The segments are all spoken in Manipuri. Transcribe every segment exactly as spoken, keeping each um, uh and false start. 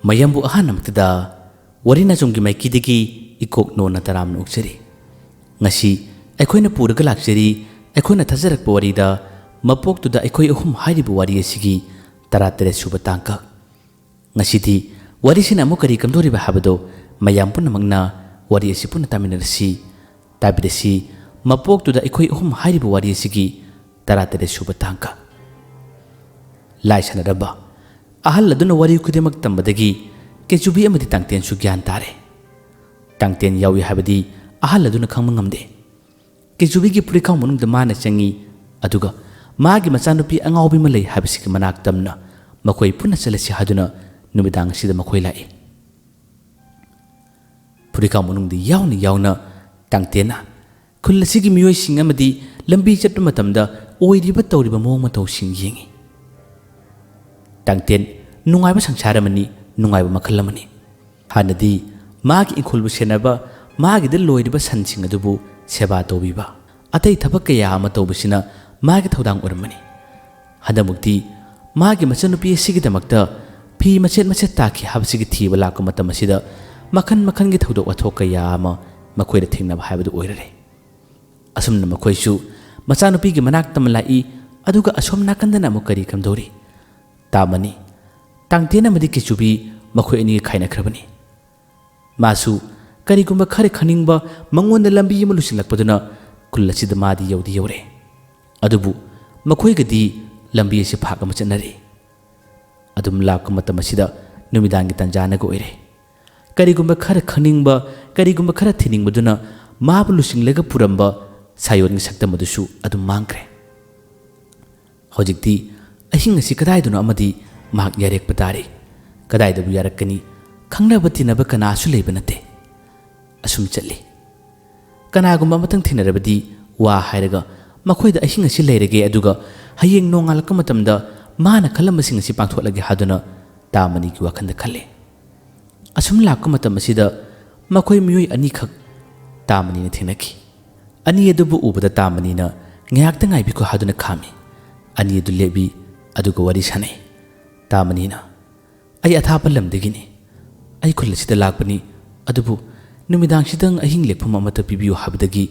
ꯃꯌꯥꯝꯕꯨ ꯑꯍꯥꯟꯕꯃꯛꯇꯗ ꯋꯥꯔꯤ ꯅꯆꯨꯝꯒꯤ ꯃꯥꯏꯀꯩꯗꯒꯤ ꯏꯀꯣꯛ ꯅꯣꯟꯅ ꯇꯔꯥꯝꯅ ꯑꯣꯛꯆꯔꯤ꯫ ꯉꯁꯤ ꯑꯩꯈꯣꯏꯅ ꯄꯨꯔꯒ ꯂꯥꯛꯆꯔꯤ, ꯑꯩꯈꯣꯏꯅ ꯊꯥꯖꯔꯛꯄ ꯋꯥꯔꯤꯗ ꯃꯄꯣꯛꯇꯨꯗ ꯑꯩꯈꯣꯏ ꯑꯍꯨꯝ ꯍꯥꯏꯔꯤꯕ ꯋꯥꯔꯤ ꯑꯁꯤꯒꯤ ꯇꯔꯥꯇꯔꯦꯠ ꯁꯨꯕ ꯇꯥꯡꯀꯛ꯫ ꯉꯁꯤꯗꯤ ꯋꯥꯔꯤꯁꯤꯅ ꯑꯃꯨꯛ ꯀꯔꯤ ꯀꯝꯗꯧꯔꯤꯕ ꯍꯥꯏꯕꯗꯣ ꯃꯌꯥꯝ ꯄꯨꯝꯅꯃꯛꯅ ꯋꯥꯔꯤ ꯑꯁꯤ ꯄꯨꯟꯅ ꯇꯥꯃꯤꯟꯅꯔꯁꯤ꯫ ꯇꯥꯕꯤꯔꯁꯤ, ꯃꯄꯣꯛꯇꯨꯗ ꯑꯩꯈꯣꯏ ꯑꯍꯨꯝ ꯍꯥꯏꯔꯤꯕ ꯋꯥꯔꯤ ꯑꯁꯤꯒꯤ ꯇꯔꯥꯇꯔꯦꯠ ꯁꯨꯕ ꯇꯥꯡꯀꯛ꯫ ꯂꯥꯏ ꯁꯥꯟꯅꯔꯝꯕ꯫ ꯑꯍꯜ ꯑꯗꯨꯅ ꯋꯥꯔꯤ ꯈꯨꯗꯤꯡꯃꯛ ꯇꯝꯕꯗꯒꯤ ꯀꯦꯆꯨꯕꯤ ꯑꯃꯗꯤ ꯇꯥꯡꯇꯦꯟꯁꯨ ꯒ꯭ꯌꯥꯟ ꯇꯥꯔꯦ꯫ ꯇꯥꯡꯇꯦꯟ ꯌꯥꯎꯏ ꯍꯥꯏꯕꯗꯤ ꯑꯍꯜ ꯑꯗꯨꯅ ꯈꯪꯕ ꯉꯝꯗꯦ꯫ ꯀꯦꯆꯨꯕꯤꯒꯤ ꯐꯨꯔꯤꯠꯈꯥꯎ ꯃꯅꯨꯡꯗ ꯃꯥꯅ ꯆꯪꯏ, ꯑꯗꯨꯒ ꯃꯥꯒꯤ ꯃꯆꯥꯅꯨꯄꯤ ꯑꯉꯥꯎꯕꯤ ꯑꯃ ꯂꯩ ꯍꯥꯏꯕꯁꯤꯒꯤ ꯃꯅꯥꯛ ꯇꯝꯅ ꯃꯈꯣꯏ ꯄꯨꯟꯅ ꯆꯠꯂꯁꯤ ꯍꯥꯏꯗꯨꯅ ꯅꯨꯃꯤꯗꯥꯡ ꯑꯁꯤꯗ ꯃꯈꯣꯏ ꯂꯥꯛꯏ꯫ ꯐꯨꯔꯤꯠꯈꯥꯎ ꯃꯅꯨꯡꯗ ꯌꯥꯎꯅ ꯌꯥꯎꯅ ꯇꯥꯡꯇꯦꯟꯅ ꯈꯨꯜ ꯑꯁꯤꯒꯤ ꯃꯤꯑꯣꯏꯁꯤꯡ ꯑꯃꯗꯤ ꯂꯝꯕꯤ ꯆꯠꯄ ꯃꯇꯝꯗ ꯑꯣꯏꯔꯤꯕ ꯇꯧꯔꯤꯕ ꯃꯑꯣꯡ ꯃꯇꯧꯁꯤꯡ ꯌꯦꯡꯏ꯫ ꯇꯥꯡꯇꯦꯟ ꯅꯨꯡꯉꯥꯏꯕ ꯁꯪꯁꯥꯔ ꯑꯃꯅꯤ, ꯅꯨꯡꯉꯥꯏꯕ ꯃꯈꯜ ꯑꯃꯅꯤ꯫ ꯍꯥꯟꯅꯗꯤ ꯃꯥꯒꯤ ꯏꯪꯈꯣꯜꯕꯨ ꯁꯦꯟꯅꯕ, ꯃꯥꯒꯤꯗ ꯂꯣꯏꯔꯤꯕ ꯁꯟꯁꯤꯡ ꯑꯗꯨꯕꯨ ꯁꯦꯕꯥ ꯇꯧꯕꯤꯕ, ꯑꯇꯩ ꯊꯕꯛ ꯀꯌꯥ ꯑꯃ ꯇꯧꯕꯁꯤꯅ ꯃꯥꯒꯤ ꯊꯧꯗꯥꯡ ꯑꯣꯏꯔꯝꯕꯅꯤ꯫ ꯍꯟꯗꯛꯃꯨꯛꯇꯤ ꯃꯥꯒꯤ ꯃꯆꯟꯅꯨꯄꯤ ꯑꯁꯤꯒꯤꯗꯃꯛꯇ ꯐꯤ ꯃꯆꯦꯠ ꯃꯆꯦꯠ ꯇꯥꯈꯤ ꯍꯥꯏꯕꯁꯤꯒꯤ ꯊꯤꯕ ꯂꯥꯛꯄ ꯃꯇꯝ ꯑꯁꯤꯗ ꯃꯈꯟ ꯃꯈꯟꯒꯤ ꯊꯧꯗꯣꯛ ꯋꯥꯊꯣꯛ ꯀꯌꯥ ꯑꯃ ꯃꯈꯣꯏꯗ ꯊꯦꯡꯅꯕ ꯍꯥꯏꯕꯗꯨ ꯑꯣꯏꯔꯔꯦ꯫ ꯑꯁꯨꯝꯅ ꯃꯈꯣꯏꯁꯨ ꯃꯆꯥꯅꯨꯄꯤꯒꯤ ꯃꯅꯥꯛꯇ ꯑꯃ ꯂꯥꯛꯏ, ꯑꯗꯨꯒ ꯑꯁꯣꯝ ꯅꯥꯀꯟꯗꯅ ꯑꯃꯨꯛ ꯀꯔꯤ ꯀꯝꯗꯧꯔꯤ? ꯇꯥꯃꯅꯤ, ꯇꯥꯡꯇꯦꯟ ꯑꯃꯗꯤ ꯀꯦꯆꯨꯕꯤ ꯃꯈꯣꯏ ꯑꯅꯤꯒ ꯈꯥꯏꯅꯈ꯭ꯔꯕꯅꯤ꯫ ꯃꯥꯁꯨ ꯀꯔꯤꯒꯨꯝꯕ ꯈꯔ ꯈꯪꯅꯤꯡꯕ ꯃꯉꯣꯟꯗ ꯂꯝꯕꯤ ꯑꯃ ꯂꯨꯁꯤꯜꯂꯛꯄꯗꯨꯅ ꯈꯨꯜ ꯑꯁꯤꯗ ꯃꯥꯗꯤ ꯌꯧꯗꯤ ꯌꯧꯔꯦ꯫ ꯑꯗꯨꯕꯨ ꯃꯈꯣꯏꯒꯗꯤ ꯂꯝꯕꯤ ꯑꯁꯤ ꯐꯥꯛ ꯑꯃ ꯆꯠꯅꯔꯤ꯫ ꯑꯗꯨꯝ ꯂꯥꯛꯄ ꯃꯇꯝ ꯑꯁꯤꯗ ꯅꯨꯃꯤꯗꯥꯡꯒꯤ ꯇꯥꯟꯖꯥꯅꯒ ꯑꯣꯏꯔꯦ꯫ ꯀꯔꯤꯒꯨꯝꯕ ꯈꯔ ꯈꯪꯅꯤꯡꯕ, ꯀꯔꯤꯒꯨꯝꯕ ꯈꯔ ꯊꯤꯅꯤꯡꯕꯗꯨꯅ ꯃꯥꯕꯨ ꯂꯨꯆꯤꯡꯂꯒ ꯄꯨꯔꯝꯕ ꯁꯥꯌꯣꯟꯒꯤ ꯁꯛꯇꯝ ꯑꯗꯨꯁꯨ ꯑꯗꯨꯝ ꯃꯥꯡꯈ꯭ꯔꯦ꯫ ꯍꯧꯖꯤꯛꯇꯤ ꯑꯍꯤꯡ ꯑꯁꯤ ꯀꯗꯥꯏꯗꯅꯣ ꯑꯃꯗꯤ ꯃꯍꯥꯛ ꯌꯥꯔꯦꯛꯄ ꯇꯥꯔꯤ꯫ ꯀꯗꯥꯏꯗꯕꯨ ꯌꯥꯔꯛꯀꯅꯤ? ꯈꯪꯅꯕ ꯇꯤꯟꯅꯕ ꯀꯅꯥꯁꯨ ꯂꯩꯕ ꯅꯠꯇꯦ꯫ ꯑꯁꯨꯝ ꯆꯠꯂꯤ꯫ ꯀꯅꯥꯒꯨꯝꯕ ꯑꯃꯇꯪ ꯊꯦꯡꯅꯔꯕꯗꯤ ꯋꯥ ꯍꯥꯏꯔꯒ ꯃꯈꯣꯏꯗ ꯑꯍꯤꯡ ꯑꯁꯤ ꯂꯩꯔꯒꯦ, ꯑꯗꯨꯒ ꯍꯌꯦꯡ ꯅꯣꯡꯉꯥꯜꯂꯛꯄ ꯃꯇꯝꯗ ꯃꯥꯅ ꯈꯜꯂꯝꯕꯁꯤꯡ ꯑꯁꯤ ꯄꯥꯡꯊꯣꯛꯂꯒꯦ ꯍꯥꯏꯗꯨꯅ ꯇꯥꯃꯅꯤꯒꯤ ꯋꯥꯈꯜꯗ ꯈꯜꯂꯤ꯫ ꯑꯁꯨꯝ ꯂꯥꯛꯄ ꯃꯇꯝ ꯑꯁꯤꯗ ꯃꯈꯣꯏ ꯃꯤꯑꯣꯏ ꯑꯅꯤꯈꯛ ꯇꯥꯃꯅꯤꯅ ꯊꯦꯡꯅꯈꯤ꯫ ꯑꯅꯤ ꯑꯗꯨꯕꯨ ꯎꯕꯗ ꯇꯥꯃꯅꯤꯅ "ꯉꯥꯏꯍꯥꯛꯇ ꯉꯥꯏꯕꯤꯈꯣ" ꯍꯥꯏꯗꯨꯅ ꯈꯥꯝꯃꯤ꯫ ꯑꯅꯤ ꯑꯗꯨ ꯂꯦꯞꯄꯤ, ꯑꯗꯨꯒ ꯋꯥꯔꯤ ꯁꯥꯟꯅꯩ꯫ ꯇꯥꯃꯅꯤꯅ, ꯑꯩ ꯑꯊꯥꯞꯄ ꯂꯝꯗꯒꯤꯅꯤ꯫ ꯑꯩ ꯈꯨꯜ ꯑꯁꯤꯗ ꯂꯥꯛꯄꯅꯤ, ꯑꯗꯨꯕꯨ ꯅꯨꯃꯤꯗꯥꯡꯁꯤꯗꯪ ꯑꯍꯤꯡ ꯂꯦꯛꯐꯝ ꯑꯃꯠꯇ ꯄꯤꯕꯤꯌꯨ" ꯍꯥꯏꯕꯗꯒꯤ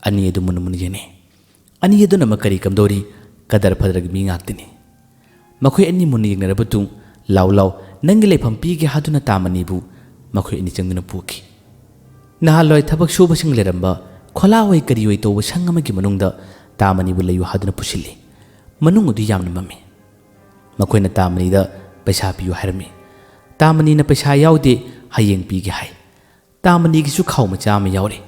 ꯑꯅꯤ ꯑꯗꯨ ꯃꯨꯟꯅ ꯃꯨꯟꯅ ꯌꯦꯡꯅꯩ꯫ ꯑꯅꯤ ꯑꯗꯨꯅ ꯑꯃ ꯀꯔꯤ ꯀꯝꯗꯧꯔꯤ? ꯀꯗꯔ ꯐꯗꯔꯒꯤ ꯃꯤ ꯉꯥꯛꯇꯅꯤ꯫ ꯃꯈꯣꯏ ꯑꯅꯤ ꯃꯨꯟꯅ ꯌꯦꯡꯅꯔꯕ ꯇꯨꯡ, "ꯂꯥꯎ, ꯂꯥꯎ, ꯅꯪꯒꯤ ꯂꯩꯐꯝ ꯄꯤꯒꯦ" ꯍꯥꯏꯗꯨꯅ ꯇꯥꯃꯅꯤꯕꯨ ꯃꯈꯣꯏ ꯑꯅꯤ ꯆꯪꯗꯨꯅ ꯄꯨꯈꯤ꯫ ꯅꯍꯥꯟꯋꯥꯏ ꯊꯕꯛ ꯁꯨꯕꯁꯤꯡ ꯂꯩꯔꯝꯕ ꯈꯣꯂꯥ ꯑꯣꯏ ꯀꯔꯤ ꯑꯣꯏ ꯇꯧꯕ ꯁꯪ ꯑꯃꯒꯤ ꯃꯅꯨꯡꯗ ꯇꯥꯃꯅꯤꯕꯨ ꯂꯩꯌꯨ ꯍꯥꯏꯗꯨꯅ ꯄꯨꯁꯤꯜꯂꯤ꯫ ꯃꯅꯨꯡ ꯑꯗꯨ ꯌꯥꯝꯅ ꯃꯝꯃꯤ꯫ ꯃꯈꯣꯏꯅ ꯇꯥꯃꯅꯤꯗ ꯄꯩꯁꯥ ꯄꯤꯌꯨ ꯍꯥꯏꯔꯝꯃꯤ꯫ ꯇꯥꯃꯅꯤꯅ "ꯄꯩꯁꯥ ꯌꯥꯎꯗꯦ, ꯍꯌꯦꯡ ꯄꯤꯒꯦ" ꯍꯥꯏ꯫ ꯇꯥꯃꯅꯤꯒꯤꯁꯨ ꯈꯥꯎ ꯃꯆꯥ ꯑꯃ ꯌꯥꯎꯔꯤ꯫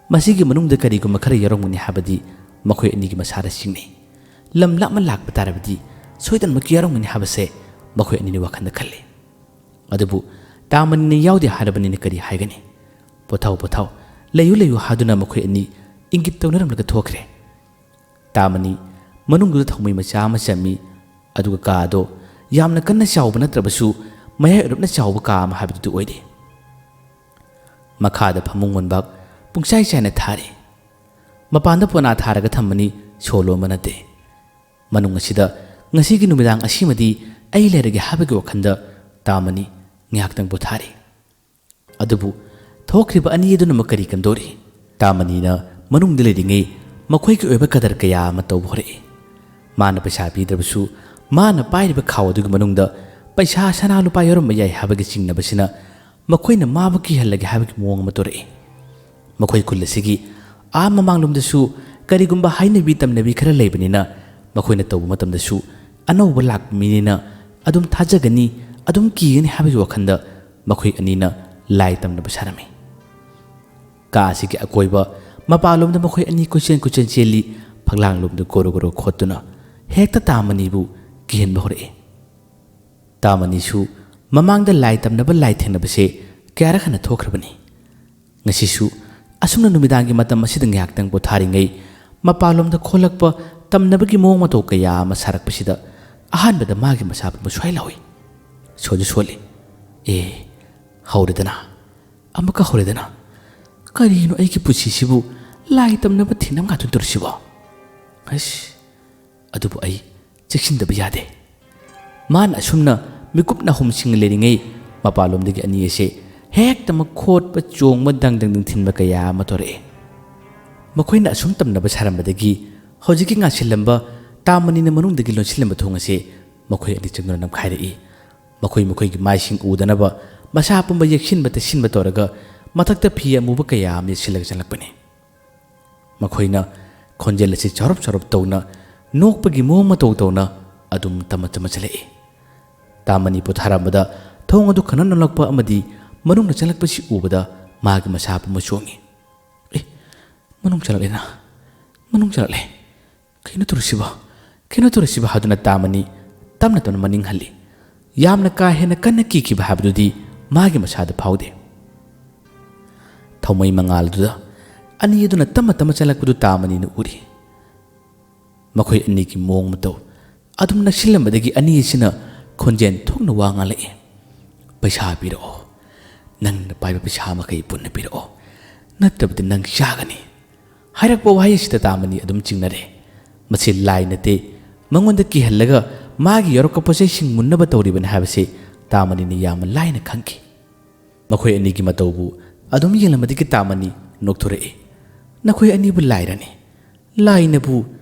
ꯃꯁꯤꯒꯤ ꯃꯅꯨꯡꯗ ꯀꯔꯤꯒꯨꯝꯕ ꯈꯔ ꯌꯥꯎꯔꯝꯒꯅꯤ ꯍꯥꯏꯕꯗꯤ ꯃꯈꯣꯏ ꯑꯅꯤꯒꯤ ꯃꯁꯥꯗ ꯆꯤꯡꯅꯩ꯫ ꯂꯝ ꯂꯥꯞꯅ ꯂꯥꯛꯄ ꯇꯥꯔꯕꯗꯤ ꯁꯣꯏꯗꯅꯃꯛꯀꯤ ꯌꯥꯎꯔꯝꯒꯅꯤ ꯍꯥꯏꯕꯁꯦ ꯃꯈꯣꯏ ꯑꯅꯤꯅ ꯋꯥꯈꯜꯗ ꯈꯜꯂꯤ꯫ ꯑꯗꯨꯕꯨ ꯇꯥꯃꯅꯤꯅ ꯌꯥꯎꯗꯦ ꯍꯥꯏꯔꯕꯅꯤꯅ ꯀꯔꯤ ꯍꯥꯏꯒꯅꯤ? "ꯄꯣꯊꯥꯎ, ꯄꯣꯊꯥꯎ, ꯂꯩꯌꯨ, ꯂꯩꯌꯨ" ꯍꯥꯏꯗꯨꯅ ꯃꯈꯣꯏ ꯑꯅꯤ ꯏꯪꯒꯤꯠ ꯇꯧꯅꯔꯝꯂꯒ ꯊꯣꯛꯈ꯭ꯔꯦ꯫ ꯇꯥꯃꯅꯤ ꯃꯅꯨꯡꯗꯨꯗ ꯊꯧꯃꯩ ꯃꯆꯥ ꯑꯃ ꯆꯝꯃꯤ, ꯑꯗꯨꯒ ꯀꯥ ꯑꯗꯣ ꯌꯥꯝꯅ ꯀꯟꯅ ꯆꯥꯎꯕ ꯅꯠꯇ꯭ꯔꯕꯁꯨ ꯃꯌꯥꯏ ꯑꯣꯏꯔꯞꯅ ꯆꯥꯎꯕ ꯀꯥ ꯑꯃ ꯍꯥꯏꯕꯗꯨ ꯑꯣꯏꯔꯤ꯫ ꯃꯈꯥꯗ ꯐꯃꯨꯡ ꯃꯣꯟꯕꯥꯛ ꯄꯨꯡꯆꯥꯏ ꯆꯥꯏꯅ ꯊꯥꯔꯤ꯫ ꯃꯄꯥꯟꯗ ꯄꯣꯅꯥ ꯊꯥꯔꯒ ꯊꯝꯕꯅꯤ, ꯁꯣ ꯂꯣꯟꯕ ꯅꯠꯇꯦ꯫ ꯃꯅꯨꯡ ꯑꯁꯤꯗ ꯉꯁꯤꯒꯤ ꯅꯨꯃꯤꯗꯥꯡ ꯑꯁꯤꯃꯗꯤ ꯑꯩ ꯂꯩꯔꯒꯦ ꯍꯥꯏꯕꯒꯤ ꯋꯥꯈꯜꯗ ꯇꯥꯃꯅꯤ ꯉꯥꯏꯍꯥꯛꯇꯪ ꯄꯣꯊꯥꯔꯤ꯫ ꯑꯗꯨꯕꯨ ꯊꯣꯛꯈ꯭ꯔꯤꯕ ꯑꯅꯤ ꯑꯗꯨꯅ ꯑꯃꯨꯛ ꯀꯔꯤ ꯀꯝꯗꯧꯔꯤ? ꯇꯥꯃꯅꯤꯅ ꯃꯅꯨꯡꯗ ꯂꯩꯔꯤꯉꯩ ꯃꯈꯣꯏꯒꯤ ꯑꯣꯏꯕ ꯀꯗꯔ ꯀꯌꯥ ꯑꯃ ꯇꯧꯕ ꯍꯧꯔꯛꯏ꯫ ꯃꯥꯅ ꯄꯩꯁꯥ ꯄꯤꯗ꯭ꯔꯕꯁꯨ ꯃꯥꯅ ꯄꯥꯏꯔꯤꯕ ꯈꯥꯎ ꯑꯗꯨꯒꯤ ꯃꯅꯨꯡꯗ ꯄꯩꯁꯥ ꯁꯅꯥ ꯂꯨꯄꯥ ꯌꯥꯎꯔꯝꯕ ꯌꯥꯏ ꯍꯥꯏꯕꯒꯤ ꯆꯤꯡꯅꯕꯁꯤꯅ ꯃꯈꯣꯏꯅ ꯃꯥꯕꯨ ꯀꯤꯍꯜꯂꯒꯦ ꯍꯥꯏꯕꯒꯤ ꯃꯑꯣꯡ ꯑꯃ ꯇꯧꯔꯛꯏ꯫ ꯃꯈꯣꯏ ꯈꯨꯜ ꯑꯁꯤꯒꯤ ꯑꯥ ꯃꯃꯥꯡꯂꯣꯝꯗꯁꯨ ꯀꯔꯤꯒꯨꯝꯕ ꯍꯥꯏꯅꯕꯤ ꯇꯝꯅꯕꯤ ꯈꯔ ꯂꯩꯕꯅꯤꯅ ꯃꯈꯣꯏꯅ ꯇꯧꯕ ꯃꯇꯝꯗꯁꯨ ꯑꯅꯧꯕ ꯂꯥꯛꯄ ꯃꯤꯅꯤꯅ ꯑꯗꯨꯝ ꯊꯥꯖꯒꯅꯤ, ꯑꯗꯨꯝ ꯀꯤꯒꯅꯤ ꯍꯥꯏꯕꯒꯤ ꯋꯥꯈꯜꯗ ꯃꯈꯣꯏ ꯑꯅꯤꯅ ꯂꯥꯏ ꯇꯝꯅꯕ ꯁꯥꯔꯝꯃꯤ꯫ ꯀꯥ ꯑꯁꯤꯒꯤ ꯑꯀꯣꯏꯕ ꯃꯄꯥꯟꯂꯣꯝꯗ ꯃꯈꯣꯏ ꯑꯅꯤ ꯀꯣꯏꯆꯦꯟ ꯀꯣꯏꯆꯦꯟ ꯆꯦꯜꯂꯤ, ꯐꯛꯂꯥꯡꯂꯣꯝꯗ ꯒꯣꯔꯣ ꯒꯣꯔꯣ ꯈꯣꯠꯇꯨꯅ ꯍꯦꯛꯇ ꯇꯥꯃꯅꯤꯕꯨ ꯀꯤꯍꯟꯕ ꯍꯧꯔꯛꯏ꯫ ꯇꯥꯃꯅꯤꯁꯨ ꯃꯃꯥꯡꯗ ꯂꯥꯏ ꯇꯝꯅꯕ ꯂꯥꯏ ꯊꯦꯡꯅꯕꯁꯦ ꯀꯌꯥꯔꯛ ꯍꯟꯅ ꯊꯣꯛꯈ꯭ꯔꯕꯅꯤ꯫ ꯉꯁꯤꯁꯨ ꯑꯁꯨꯝꯅ ꯅꯨꯃꯤꯗꯥꯡꯒꯤ ꯃꯇꯝ ꯑꯁꯤꯗ ꯉꯥꯏꯍꯥꯛꯇꯪ ꯄꯣꯊꯥꯔꯤꯉꯩ ꯃꯄꯥꯟꯂꯣꯝꯗ ꯈꯣꯂꯛꯄ ꯇꯝꯅꯕꯒꯤ ꯃꯑꯣꯡ ꯃꯇꯧ ꯀꯌꯥ ꯑꯃ ꯁꯥꯔꯛꯄꯁꯤꯗ ꯑꯍꯥꯟꯕꯗ ꯃꯥꯒꯤ ꯃꯁꯥ ꯄꯨꯝꯕ ꯁ꯭ꯋꯥꯏ ꯂꯥꯎꯏ꯫ ꯁꯣꯟꯁꯨ ꯁꯣꯜꯂꯤ꯫ ꯑꯦ, ꯍꯧꯔꯦꯗꯅ꯫ ꯑꯃꯨꯛꯀ ꯍꯧꯔꯦꯗꯅ꯫ ꯀꯔꯤꯅꯣ ꯑꯩꯒꯤ ꯄꯨꯟꯁꯤꯁꯤꯕꯨ ꯂꯥꯏ ꯇꯝꯅꯕ ꯊꯦꯡꯅꯕ ꯉꯥꯛꯇ ꯇꯧꯔꯤꯁꯤꯕꯣ? ꯑꯁ, ꯑꯗꯨꯕꯨ ꯑꯩ ꯆꯦꯛꯁꯤꯟꯗꯕ ꯌꯥꯗꯦ꯫ ꯃꯥꯅ ꯑꯁꯨꯝꯅ ꯃꯤꯀꯨꯞ ꯅꯥꯍꯨꯝꯁꯤꯡ ꯂꯩꯔꯤꯉꯩ ꯃꯄꯥꯟꯂꯣꯝꯗꯒꯤ ꯑꯅꯤ ꯑꯁꯦ ꯍꯦꯛꯇꯃꯛ ꯈꯣꯠꯄ, ꯆꯣꯡꯕ, ꯗꯪ ꯗꯪ ꯗꯪ ꯊꯤꯟꯕ ꯀꯌꯥ ꯑꯃ ꯇꯧꯔꯛꯑꯦ꯫ ꯃꯈꯣꯏꯅ ꯑꯁꯨꯝ ꯇꯝꯅꯕ ꯁꯥꯔꯝꯕꯗꯒꯤ ꯍꯧꯖꯤꯛꯀꯤ ꯉꯥꯁꯤꯜꯂꯝꯕ ꯇꯥꯃꯅꯤꯅ ꯃꯅꯨꯡꯗꯒꯤ ꯂꯣꯟꯁꯤꯜꯂꯝꯕ ꯊꯣꯡ ꯑꯁꯦ ꯃꯈꯣꯏ ꯑꯅꯤ ꯆꯪꯗꯨꯅ ꯅꯝꯈꯥꯏꯔꯛꯏ꯫ ꯃꯈꯣꯏ ꯃꯈꯣꯏꯒꯤ ꯃꯥꯏꯁꯤꯡ ꯎꯗꯅꯕ ꯃꯁꯥ ꯄꯨꯝꯕ ꯌꯦꯛꯁꯤꯟꯕ ꯇꯩꯁꯤꯟꯕ ꯇꯧꯔꯒ ꯃꯊꯛꯇ ꯐꯤ ꯑꯃꯨꯕ ꯀꯌꯥ ꯑꯃ ꯌꯦꯠꯁꯤꯜꯂꯒ ꯆꯪꯂꯛꯄꯅꯤ꯫ ꯃꯈꯣꯏꯅ ꯈꯣꯟꯖꯦꯜ ꯑꯁꯤ ꯆꯥꯎꯔꯞ ꯆꯥꯎꯔꯞ ꯇꯧꯅ, ꯅꯣꯛꯄꯒꯤ ꯃꯑꯣꯡ ꯃꯇꯧ ꯇꯧꯅ ꯑꯗꯨꯝ ꯇꯝꯃ ꯇꯝꯃ ꯆꯠꯂꯛꯏ꯫ ꯇꯥꯃꯅꯤ ꯄꯣꯊꯥꯔꯝꯕꯗ ꯊꯣꯡ ꯑꯗꯨ ꯈꯅ ꯅꯣꯜꯂꯛꯄ ꯑꯃꯗꯤ ꯃꯅꯨꯡꯗ ꯆꯪꯂꯛꯄꯁꯤ ꯎꯕꯗ ꯃꯥꯒꯤ ꯃꯁꯥ ꯄꯨꯝꯕ ꯆꯣꯡꯉꯤ꯫ "ꯑꯦ, ꯃꯅꯨꯡ ꯆꯪꯂꯛꯂꯦꯅ, ꯃꯅꯨꯡ ꯆꯪꯂꯛꯂꯦ꯫ ꯀꯩꯅꯣ ꯇꯧꯔꯤꯁꯤꯕꯣ? ꯀꯩꯅꯣ ꯇꯧꯔꯤꯁꯤꯕꯣ?" ꯍꯥꯏꯗꯨꯅ ꯇꯥꯃꯅꯤ ꯇꯞꯅ ꯇꯞꯅ ꯃꯅꯤꯡ ꯍꯜꯂꯤ꯫ ꯌꯥꯝꯅ ꯀꯥ ꯍꯦꯟꯅ ꯀꯟꯅ ꯀꯤꯈꯤꯕ ꯍꯥꯏꯕꯗꯨꯗꯤ ꯃꯥꯒꯤ ꯃꯁꯥꯗ ꯐꯥꯎꯗꯦ꯫ ꯊꯧꯃꯩ ꯃꯉꯥꯜꯗꯨꯗ ꯑꯅꯤ ꯑꯗꯨꯅ ꯇꯞꯅ ꯇꯞꯅ ꯆꯪꯂꯛꯄꯗꯨ ꯇꯥꯃꯅꯤꯅ ꯎꯔꯤ꯫ ꯃꯈꯣꯏ ꯑꯅꯤꯒꯤ ꯃꯑꯣꯡ ꯃꯇꯧ ꯑꯗꯨꯝ ꯅꯛꯁꯤꯜꯂꯝꯕꯗꯒꯤ ꯑꯅꯤ ꯑꯁꯤꯅ ꯈꯣꯟꯖꯦꯜ ꯊꯣꯛꯅ ꯋꯥ ꯉꯥꯡꯂꯛꯏ꯫ "ꯄꯩꯁꯥ ꯄꯤꯔꯛꯑꯣ, ꯅꯪꯅ ꯄꯥꯏꯕ ꯄꯩꯁꯥ ꯃꯈꯩ ꯄꯨꯟꯅ ꯄꯤꯔꯛꯑꯣ, ꯅꯠꯇ꯭ꯔꯕꯗꯤ ꯅꯪ ꯆꯥꯒꯅꯤ"꯫ ꯍꯥꯏꯔꯛꯄ ꯋꯥꯍꯩ ꯑꯁꯤꯗ ꯇꯥꯃꯅꯤ ꯑꯗꯨꯝ ꯆꯤꯡꯅꯔꯦ꯫ ꯃꯁꯤ ꯂꯥꯏ ꯅꯠꯇꯦ, ꯃꯉꯣꯟꯗ ꯀꯤꯍꯜꯂꯒ ꯃꯥꯒꯤ ꯌꯧꯔꯛꯄ ꯄꯣꯠꯆꯩꯁꯤꯡ ꯃꯨꯟꯅꯕ ꯇꯧꯔꯤꯕꯅꯤ ꯍꯥꯏꯕꯁꯤ ꯇꯥꯃꯅꯤꯅ ꯌꯥꯝꯅ ꯂꯥꯏꯅ ꯈꯪꯈꯤ꯫ ꯃꯈꯣꯏ ꯑꯅꯤꯒꯤ ꯃꯇꯧꯕꯨ ꯑꯗꯨꯝ ꯌꯦꯡꯂꯝꯕꯗꯒꯤ ꯇꯥꯃꯅꯤ ꯅꯣꯛꯊꯣꯔꯛꯏ꯫ "ꯅꯈꯣꯏ ꯑꯅꯤꯕꯨ ꯂꯥꯏꯔꯅꯤ? ꯂꯥꯏꯅꯕꯨ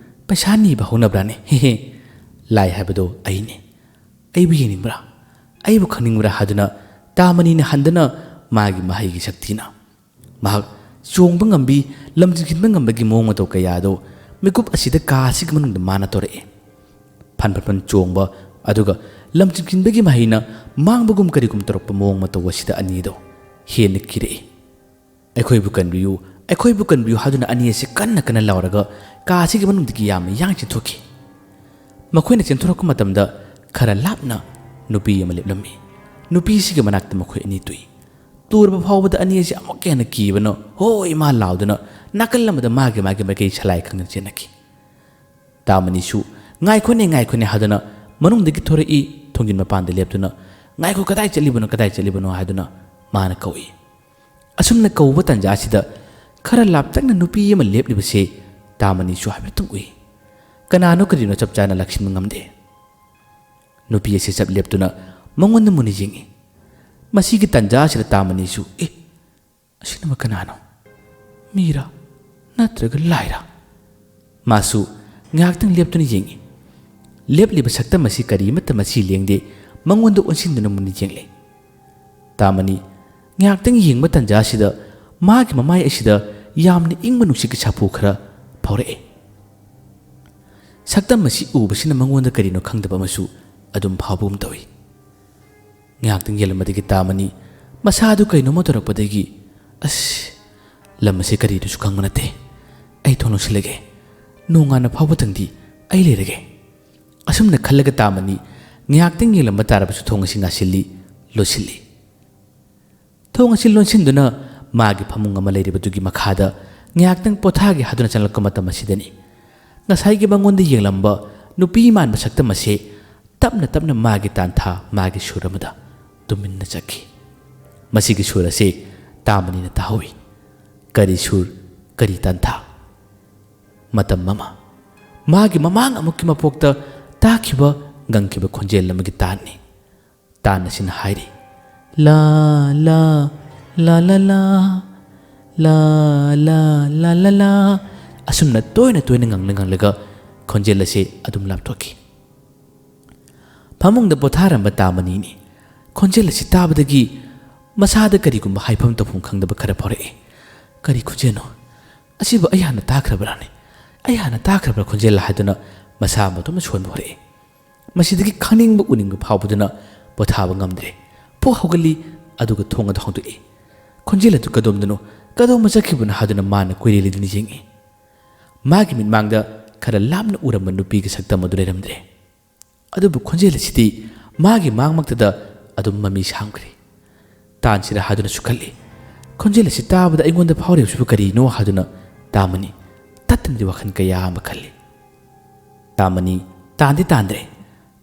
ꯄꯩꯁꯥ ꯅꯤꯕ ꯍꯧꯅꯕ꯭ꯔꯥꯅꯦ? ꯍꯦ ꯍꯦ꯫ ꯂꯥꯏ ꯍꯥꯏꯕꯗꯣ ꯑꯩꯅꯦ꯫ ꯑꯩꯕꯨ ꯌꯦꯡꯅꯤꯡꯕ꯭ꯔꯥ? ꯑꯩꯕꯨ ꯈꯪꯅꯤꯡꯕ꯭ꯔꯥ?" ꯍꯥꯏꯗꯨꯅ ꯇꯥꯃꯅꯤꯅ ꯍꯟꯗꯨꯅ ꯃꯥꯒꯤ ꯃꯍꯩꯒꯤ ꯁꯛꯇꯤꯅ ꯃꯍꯥꯛ ꯆꯣꯡꯕ ꯉꯝꯕꯤ, ꯂꯝꯖꯤꯡ ꯆꯤꯟꯕ ꯉꯝꯕꯒꯤ ꯃꯑꯣꯡ ꯃꯇꯧ ꯀꯌꯥ ꯑꯗꯨ ꯃꯤꯀꯨꯞ ꯑꯁꯤꯗ ꯀꯥ ꯑꯁꯤꯒꯤ ꯃꯅꯨꯡꯗ ꯃꯥꯅ ꯇꯧꯔꯛꯏ꯫ ꯐꯟ ꯐꯟ ꯐꯟ ꯆꯣꯡꯕ, ꯑꯗꯨꯒ ꯂꯝꯖꯤꯡ ꯆꯤꯟꯕꯒꯤ ꯃꯍꯩꯅ ꯃꯥꯡꯕꯒꯨꯝ ꯀꯔꯤꯒꯨꯝ ꯇꯧꯔꯛꯄ ꯃꯑꯣꯡ ꯃꯇꯧ ꯑꯁꯤꯗ ꯑꯅꯤꯗꯣ ꯍꯦꯟꯅ ꯀꯤꯔꯛꯏ꯫ "ꯑꯩꯈꯣꯏꯕꯨ ꯀꯟꯕꯤꯌꯨ, ꯑꯩꯈꯣꯏꯕꯨ ꯀꯟꯕꯤꯌꯨ" ꯍꯥꯏꯗꯨꯅ ꯑꯅꯤ ꯑꯁꯤ ꯀꯟꯅ ꯀꯟꯅ ꯂꯥꯎꯔꯒ ꯀꯥ ꯑꯁꯤꯒꯤ ꯃꯅꯨꯡꯗꯒꯤ ꯌꯥꯝꯅ ꯌꯥꯡꯅ ꯆꯦꯟꯊꯣꯛꯈꯤ꯫ ꯃꯈꯣꯏꯅ ꯆꯦꯟꯊꯣꯔꯛꯄ ꯃꯇꯝꯗ ꯈꯔ ꯂꯥꯞꯅ ꯅꯨꯄꯤ ꯑꯃ ꯂꯦꯞꯂꯝꯃꯤ꯫ ꯅꯨꯄꯤꯁꯤꯒꯤ ꯃꯅꯥꯛꯇ ꯃꯈꯣꯏ ꯑꯅꯤ ꯇꯨꯏ꯫ ꯇꯨꯔꯕ ꯐꯥꯎꯕꯗ ꯑꯅꯤ ꯑꯁꯤ ꯑꯃꯨꯛꯀ ꯍꯦꯟꯅ ꯀꯤꯕꯅ "ꯍꯣꯏ ꯏꯃꯥ" ꯂꯥꯎꯗꯨꯅ ꯅꯥꯀꯜ ꯑꯃꯗ ꯃꯥꯒꯤ ꯃꯥꯒꯤ ꯃꯥꯏꯀꯩ ꯁꯂꯥꯏ ꯈꯪꯗꯅ ꯆꯦꯟꯅꯈꯤ꯫ ꯇꯥꯃꯅꯤꯁꯨ "ꯉꯥꯏꯈꯣꯅꯦ, ꯉꯥꯏꯈꯣꯅꯦ" ꯍꯥꯏꯗꯨꯅ ꯃꯅꯨꯡꯗꯒꯤ ꯊꯣꯔꯛꯏ꯫ ꯊꯣꯡꯖꯤꯟ ꯃꯄꯥꯟꯗ ꯂꯦꯞꯇꯨꯅ "ꯉꯥꯏꯈꯣ, ꯀꯗꯥꯏ ꯆꯠꯂꯤꯕꯅꯣ, ꯀꯗꯥꯏ ꯆꯠꯂꯤꯕꯅꯣ?" ꯍꯥꯏꯗꯨꯅ ꯃꯥꯅ ꯀꯧꯏ꯫ ꯑꯁꯨꯝꯅ ꯀꯧꯕ ꯇꯥꯟꯖꯥ ꯑꯁꯤꯗ ꯈꯔ ꯂꯥꯞꯇꯛꯅ ꯅꯨꯄꯤ ꯑꯃ ꯂꯦꯞꯂꯤꯕꯁꯤ ꯇꯥꯃꯅꯤꯁꯨ ꯍꯥꯏꯐꯦꯠꯇꯪ ꯎꯏ꯫ ꯀꯅꯥꯅꯣ ꯀꯔꯤꯅꯣ ꯆꯞ ꯆꯥꯅ ꯂꯥꯛꯁꯤꯟꯕ ꯉꯝꯗꯦ꯫ ꯅꯨꯄꯤ ꯑꯁꯤ ꯆꯞ ꯂꯦꯞꯇꯨꯅ ꯃꯉꯣꯟꯗ ꯃꯨꯟꯅ ꯌꯦꯡꯏ꯫ ꯃꯁꯤꯒꯤ ꯇꯥꯟꯖꯥꯁꯤꯗ ꯇꯥꯃꯅꯤꯁꯨ, "ꯑꯦ, ꯑꯁꯤꯅꯕ ꯀꯅꯥꯅꯣ? ꯃꯤꯔꯥ? ꯅꯠꯇ꯭ꯔꯒ ꯂꯥꯏꯔꯥ?" ꯃꯥꯁꯨ ꯉꯥꯏꯍꯥꯛꯇꯪ ꯂꯦꯞꯇꯨꯅ ꯌꯦꯡꯏ꯫ ꯂꯦꯞꯂꯤꯕ ꯁꯛꯇꯝ ꯑꯁꯤ ꯀꯔꯤ ꯑꯃꯠꯇ ꯃꯁꯤ ꯂꯦꯡꯗꯦ, ꯃꯉꯣꯟꯗ ꯑꯣꯟꯁꯤꯟꯗꯨꯅ ꯃꯨꯟꯅ ꯌꯦꯡꯂꯦ꯫ ꯇꯥꯃꯅꯤ ꯉꯥꯏꯍꯥꯛꯇꯪ ꯌꯦꯡꯕ ꯇꯥꯟꯖꯥꯁꯤꯗ ꯃꯥꯒꯤ ꯃꯃꯥꯏ ꯑꯁꯤꯗ ꯌꯥꯝꯅ ꯏꯪꯕ ꯅꯨꯡꯁꯤꯠꯀꯤ ꯁꯥꯐꯨ ꯈꯔ ꯐꯥꯎꯔꯛꯑꯦ꯫ ꯁꯛꯇꯝ ꯑꯁꯤ ꯎꯕꯁꯤꯅ ꯃꯉꯣꯟꯗ ꯀꯔꯤꯅꯣ ꯈꯪꯗꯕ ꯑꯃꯁꯨ ꯑꯗꯨꯝ ꯐꯥꯎꯕꯒꯨꯝ ꯇꯧꯏ꯫ ꯉꯥꯏꯍꯥꯛꯇꯪ ꯌꯦꯡꯂꯝꯕꯗꯒꯤ ꯇꯥꯃꯅꯤ ꯃꯁꯥꯗꯨ ꯀꯩꯅꯣꯝꯃ ꯇꯧꯔꯛꯄꯗꯒꯤ, "ꯑꯁ, ꯂꯝ ꯑꯁꯤ ꯀꯔꯤꯅꯣꯁꯨ ꯈꯪꯕ ꯅꯠꯇꯦ꯫ ꯑꯩ ꯊꯣꯡ ꯂꯣꯟꯁꯤꯜꯂꯒꯦ꯫ ꯅꯣꯡꯉꯥꯟꯕ ꯐꯥꯎꯕꯇꯪꯗꯤ ꯑꯩ ꯂꯩꯔꯒꯦ"꯫ ꯑꯁꯨꯝꯅ ꯈꯜꯂꯒ ꯇꯥꯃꯅꯤ ꯉꯥꯏꯍꯥꯛꯇꯪ ꯌꯦꯡꯂꯝꯕ ꯇꯥꯔꯕꯁꯨ ꯊꯣꯡ ꯑꯁꯤ ꯉꯥꯁꯤꯜꯂꯤ, ꯂꯣꯟꯁꯤꯜꯂꯤ꯫ ꯊꯣꯡ ꯑꯁꯤ ꯂꯣꯟꯁꯤꯟꯗꯨꯅ ꯃꯥꯒꯤ ꯐꯃꯨꯡ ꯑꯃ ꯂꯩꯔꯤꯕꯗꯨꯒꯤ ꯃꯈꯥꯗ ꯉꯥꯏꯍꯥꯛꯇꯪ ꯄꯣꯊꯥꯒꯦ ꯍꯥꯏꯗꯨꯅ ꯆꯪꯂꯛꯄ ꯃꯇꯝ ꯑꯁꯤꯗꯅꯤ ꯉꯁꯥꯏꯒꯤ ꯃꯉꯣꯟꯗ ꯌꯦꯡꯂꯝꯕ ꯅꯨꯄꯤ ꯃꯥꯟꯕ ꯁꯛꯇꯝ ꯑꯁꯤ ꯇꯞꯅ ꯇꯞꯅ ꯃꯥꯒꯤ ꯇꯥꯟꯊꯥ, ꯃꯥꯒꯤ ꯁꯨꯔ ꯑꯃꯗ ꯇꯨꯃꯤꯟꯅ ꯆꯠꯈꯤ꯫ ꯃꯁꯤꯒꯤ ꯁꯨꯔ ꯑꯁꯤ ꯇꯥꯃꯅꯤꯅ ꯇꯥꯍꯧꯏ꯫ ꯀꯔꯤ ꯁꯨꯔ, ꯀꯔꯤ ꯇꯥꯟꯊꯥ? ꯃꯇꯝ ꯑꯃ ꯃꯥꯒꯤ ꯃꯃꯥꯡ ꯑꯃꯨꯛꯀꯤ ꯃꯄꯣꯛꯇ ꯇꯥꯈꯤꯕ ꯉꯪꯈꯤꯕ ꯈꯣꯟꯖꯦꯜ ꯑꯃꯒꯤ ꯇꯥꯟꯅꯤ꯫ ꯇꯥꯟ ꯑꯁꯤꯅ ꯍꯥꯏꯔꯤ, "ꯂꯥ, ꯂꯥ, ꯂꯥ, ꯂꯥ, ꯂꯥ, ꯂꯥ, ꯂꯥ, ꯂꯥ, ꯂꯥ, ꯂꯥ"꯫ ꯑꯁꯨꯝꯅ ꯇꯣꯏꯅ ꯇꯣꯏꯅ ꯉꯪꯂ ꯉꯪꯂꯒ ꯈꯣꯟꯖꯦꯜ ꯑꯁꯤ ꯑꯗꯨꯝ ꯂꯥꯞꯊꯣꯛꯈꯤ꯫ ꯐꯃꯨꯡꯗ ꯄꯣꯊꯥꯔꯝꯕ ꯇꯥꯃꯅꯤꯅꯤ ꯈꯣꯟꯖꯦꯜ ꯑꯁꯤ ꯇꯥꯕꯗꯒꯤ ꯃꯁꯥꯗ ꯀꯔꯤꯒꯨꯝꯕ ꯍꯥꯏꯐꯝ ꯇꯧꯐꯝ ꯈꯪꯗꯕ ꯈꯔ ꯐꯥꯎꯔꯛꯏ꯫ "ꯀꯔꯤ ꯈꯣꯟꯖꯦꯜꯅꯣ? ꯑꯁꯤꯕꯨ ꯑꯩ ꯍꯥꯟꯅ ꯇꯥꯈ꯭ꯔꯕ꯭ꯔꯥꯅꯦ? ꯑꯩ ꯍꯥꯟꯅ ꯇꯥꯈ꯭ꯔꯕ꯭ꯔꯥ ꯈꯣꯟꯖꯦꯜ?" ꯍꯥꯏꯗꯨꯅ ꯃꯁꯥ ꯃꯇꯣꯝꯇ ꯁꯣꯟꯕ ꯍꯧꯔꯛꯏ꯫ ꯃꯁꯤꯗꯒꯤ ꯈꯪꯅꯤꯡꯕ ꯎꯅꯤꯡꯕ ꯐꯥꯎꯕꯗꯨꯅ ꯄꯣꯊꯥꯕ ꯉꯝꯗ꯭ꯔꯦ꯫ ꯄꯣꯛ ꯍꯧꯒꯠꯂꯤ, ꯑꯗꯨꯒ ꯊꯣꯡ ꯑꯗꯨ ꯍꯥꯡꯗꯣꯛꯏ꯫ "ꯈꯣꯟꯖꯦꯜ ꯑꯗꯨ ꯀꯗꯣꯝꯗꯅꯣ? ꯀꯗꯣꯝꯗ ꯆꯠꯈꯤꯕꯅꯣ?" ꯍꯥꯏꯗꯨꯅ ꯃꯥꯅ ꯀꯣꯏꯔꯦꯜ ꯂꯤꯗꯨꯅ ꯌꯦꯡꯏ꯫ ꯃꯥꯒꯤ ꯃꯤꯠꯃꯥꯡꯗ ꯈꯔ ꯂꯥꯞꯅ ꯎꯔꯝꯕ ꯅꯨꯄꯤꯒꯤ ꯁꯛꯇꯝ ꯑꯗꯨ ꯂꯩꯔꯝꯗ꯭ꯔꯦ꯫ ꯑꯗꯨꯕꯨ ꯈꯣꯟꯖꯦꯜ ꯑꯁꯤꯗꯤ ꯃꯥꯒꯤ ꯃꯥꯡꯃꯛꯇꯗ ꯑꯗꯨꯝ ꯃꯃꯤ ꯁꯥꯝꯈ꯭ꯔꯦ꯫ ꯇꯥꯟꯁꯤꯔ ꯍꯥꯏꯗꯨꯅꯁꯨ ꯈꯜꯂꯤ꯫ ꯈꯣꯟꯖꯦꯜ ꯑꯁꯤ ꯇꯥꯕꯗ ꯑꯩꯉꯣꯟꯗ ꯐꯥꯎꯔꯤꯕꯁꯤꯕꯨ ꯀꯔꯤꯅꯣ ꯍꯥꯏꯗꯨꯅ ꯇꯥꯃꯅꯤ ꯇꯠꯇꯅꯗꯤ ꯋꯥꯈꯜ ꯀꯌꯥ ꯑꯃ ꯈꯜꯂꯤ꯫ ꯇꯥꯃꯅꯤ ꯇꯥꯟꯗꯤ ꯇꯥꯟꯗ꯭ꯔꯦ꯫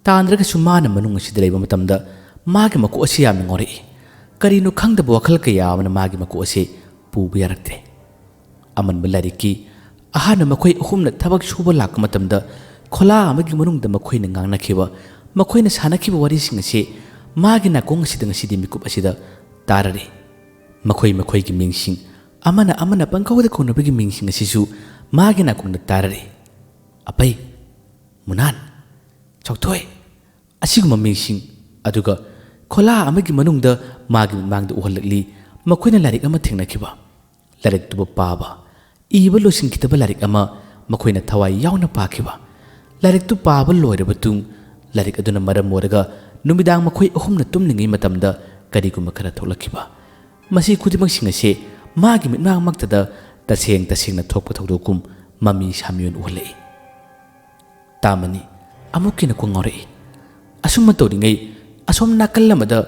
ꯇꯥꯟꯗ꯭ꯔꯒꯁꯨ ꯃꯥꯅ ꯃꯅꯨꯡ ꯑꯁꯤꯗ ꯂꯩꯕ ꯃꯇꯝꯗ ꯃꯥꯒꯤ ꯃꯀꯣꯛ ꯑꯁꯤ ꯌꯥꯝꯅ ꯉꯥꯎꯔꯛꯏ꯫ ꯀꯔꯤꯅꯣ ꯈꯪꯗꯕ ꯋꯥꯈꯜ ꯀꯌꯥ ꯑꯃꯅ ꯃꯥꯒꯤ ꯃꯀꯣꯛ ꯑꯁꯤ ꯄꯨꯕ ꯌꯥꯔꯛꯇ꯭ꯔꯦ꯫ ꯑꯃꯟꯕ ꯂꯥꯏꯔꯤꯛꯀꯤ ꯑꯍꯥꯟꯕ ꯃꯈꯣꯏ ꯑꯍꯨꯝꯅ ꯊꯕꯛ ꯁꯨꯕ ꯂꯥꯛꯄ ꯃꯇꯝꯗ ꯈꯣꯂꯥ ꯑꯃꯒꯤ ꯃꯅꯨꯡꯗ ꯃꯈꯣꯏꯅ ꯉꯥꯡꯅꯈꯤꯕ, ꯃꯈꯣꯏꯅ ꯁꯥꯟꯅꯈꯤꯕ ꯋꯥꯔꯤꯁꯤꯡ ꯑꯁꯤ ꯃꯥꯒꯤ ꯅꯥꯀꯣꯡ ꯑꯁꯤꯗ ꯉꯁꯤꯗꯤ ꯃꯤꯀꯨꯞ ꯑꯁꯤꯗ ꯇꯥꯔꯔꯤ꯫ ꯃꯈꯣꯏ ꯃꯈꯣꯏꯒꯤ ꯃꯤꯡꯁꯤꯡ, ꯑꯃꯅ ꯑꯃꯅ ꯄꯪꯀꯧꯗ ꯀꯧꯅꯕꯒꯤ ꯃꯤꯡꯁꯤꯡ ꯑꯁꯤꯁꯨ ꯃꯥꯒꯤ ꯅꯥꯀꯣꯡꯗ ꯇꯥꯔꯔꯤ꯫ ꯑꯄꯩ, ꯃꯨꯅꯥꯟ, ꯆꯥꯎꯊꯣꯏ, ꯑꯁꯤꯒꯨꯝꯕ ꯃꯤꯡꯁꯤꯡ, ꯑꯗꯨꯒ ꯈꯣꯂꯥ ꯑꯃꯒꯤ ꯃꯅꯨꯡꯗ ꯃꯥꯒꯤ ꯃꯤꯠꯃꯥꯡꯗ ꯎꯍꯜꯂꯛꯂꯤ꯫ ꯃꯈꯣꯏꯅ ꯂꯥꯏꯔꯤꯛ ꯑꯃ ꯊꯦꯡꯅꯈꯤꯕ, ꯂꯥꯏꯔꯤꯛꯇꯨꯕꯨ ꯄꯥꯕ, ꯏꯕ ꯂꯣꯏꯁꯤꯟꯈꯤꯗꯕ ꯂꯥꯏꯔꯤꯛ ꯑꯃ ꯃꯈꯣꯏꯅ ꯊꯋꯥꯏ ꯌꯥꯎꯅ ꯄꯥꯈꯤꯕ꯫ ꯂꯥꯏꯔꯤꯛꯇꯨ ꯄꯥꯕ ꯂꯣꯏꯔꯕ ꯇꯨꯡ, ꯂꯥꯏꯔꯤꯛ ꯑꯗꯨꯅ ꯃꯔꯝ ꯑꯣꯏꯔꯒ ꯅꯨꯃꯤꯗꯥꯡ ꯃꯈꯣꯏ ꯑꯍꯨꯝꯅ ꯇꯨꯝꯂꯤꯉꯩ ꯃꯇꯝꯗ ꯀꯔꯤꯒꯨꯝꯕ ꯈꯔ ꯊꯣꯛꯂꯛꯈꯤꯕ꯫ ꯃꯁꯤ ꯈꯨꯗꯤꯡꯃꯛꯁꯤꯡ ꯑꯁꯤ ꯃꯥꯒꯤ ꯃꯤꯠꯃꯥꯡꯃꯛꯇꯗ ꯇꯁꯦꯡ ꯇꯁꯦꯡꯅ ꯊꯣꯛꯄ ꯊꯧꯗꯣꯛꯀꯨꯝ ꯃꯃꯤ ꯁꯥꯃꯤꯑꯣꯟ ꯎꯍꯜꯂꯛꯏ꯫ ꯇꯥꯃꯅꯤ ꯑꯃꯨꯛꯀ ꯍꯦꯟꯅ ꯀꯣꯛ ꯉꯥꯎꯔꯛꯏ꯫ ꯑꯁꯨꯝꯅ ꯇꯧꯔꯤꯉꯩ, ꯑꯁꯣꯝ ꯅꯥꯀꯜ ꯑꯃꯗ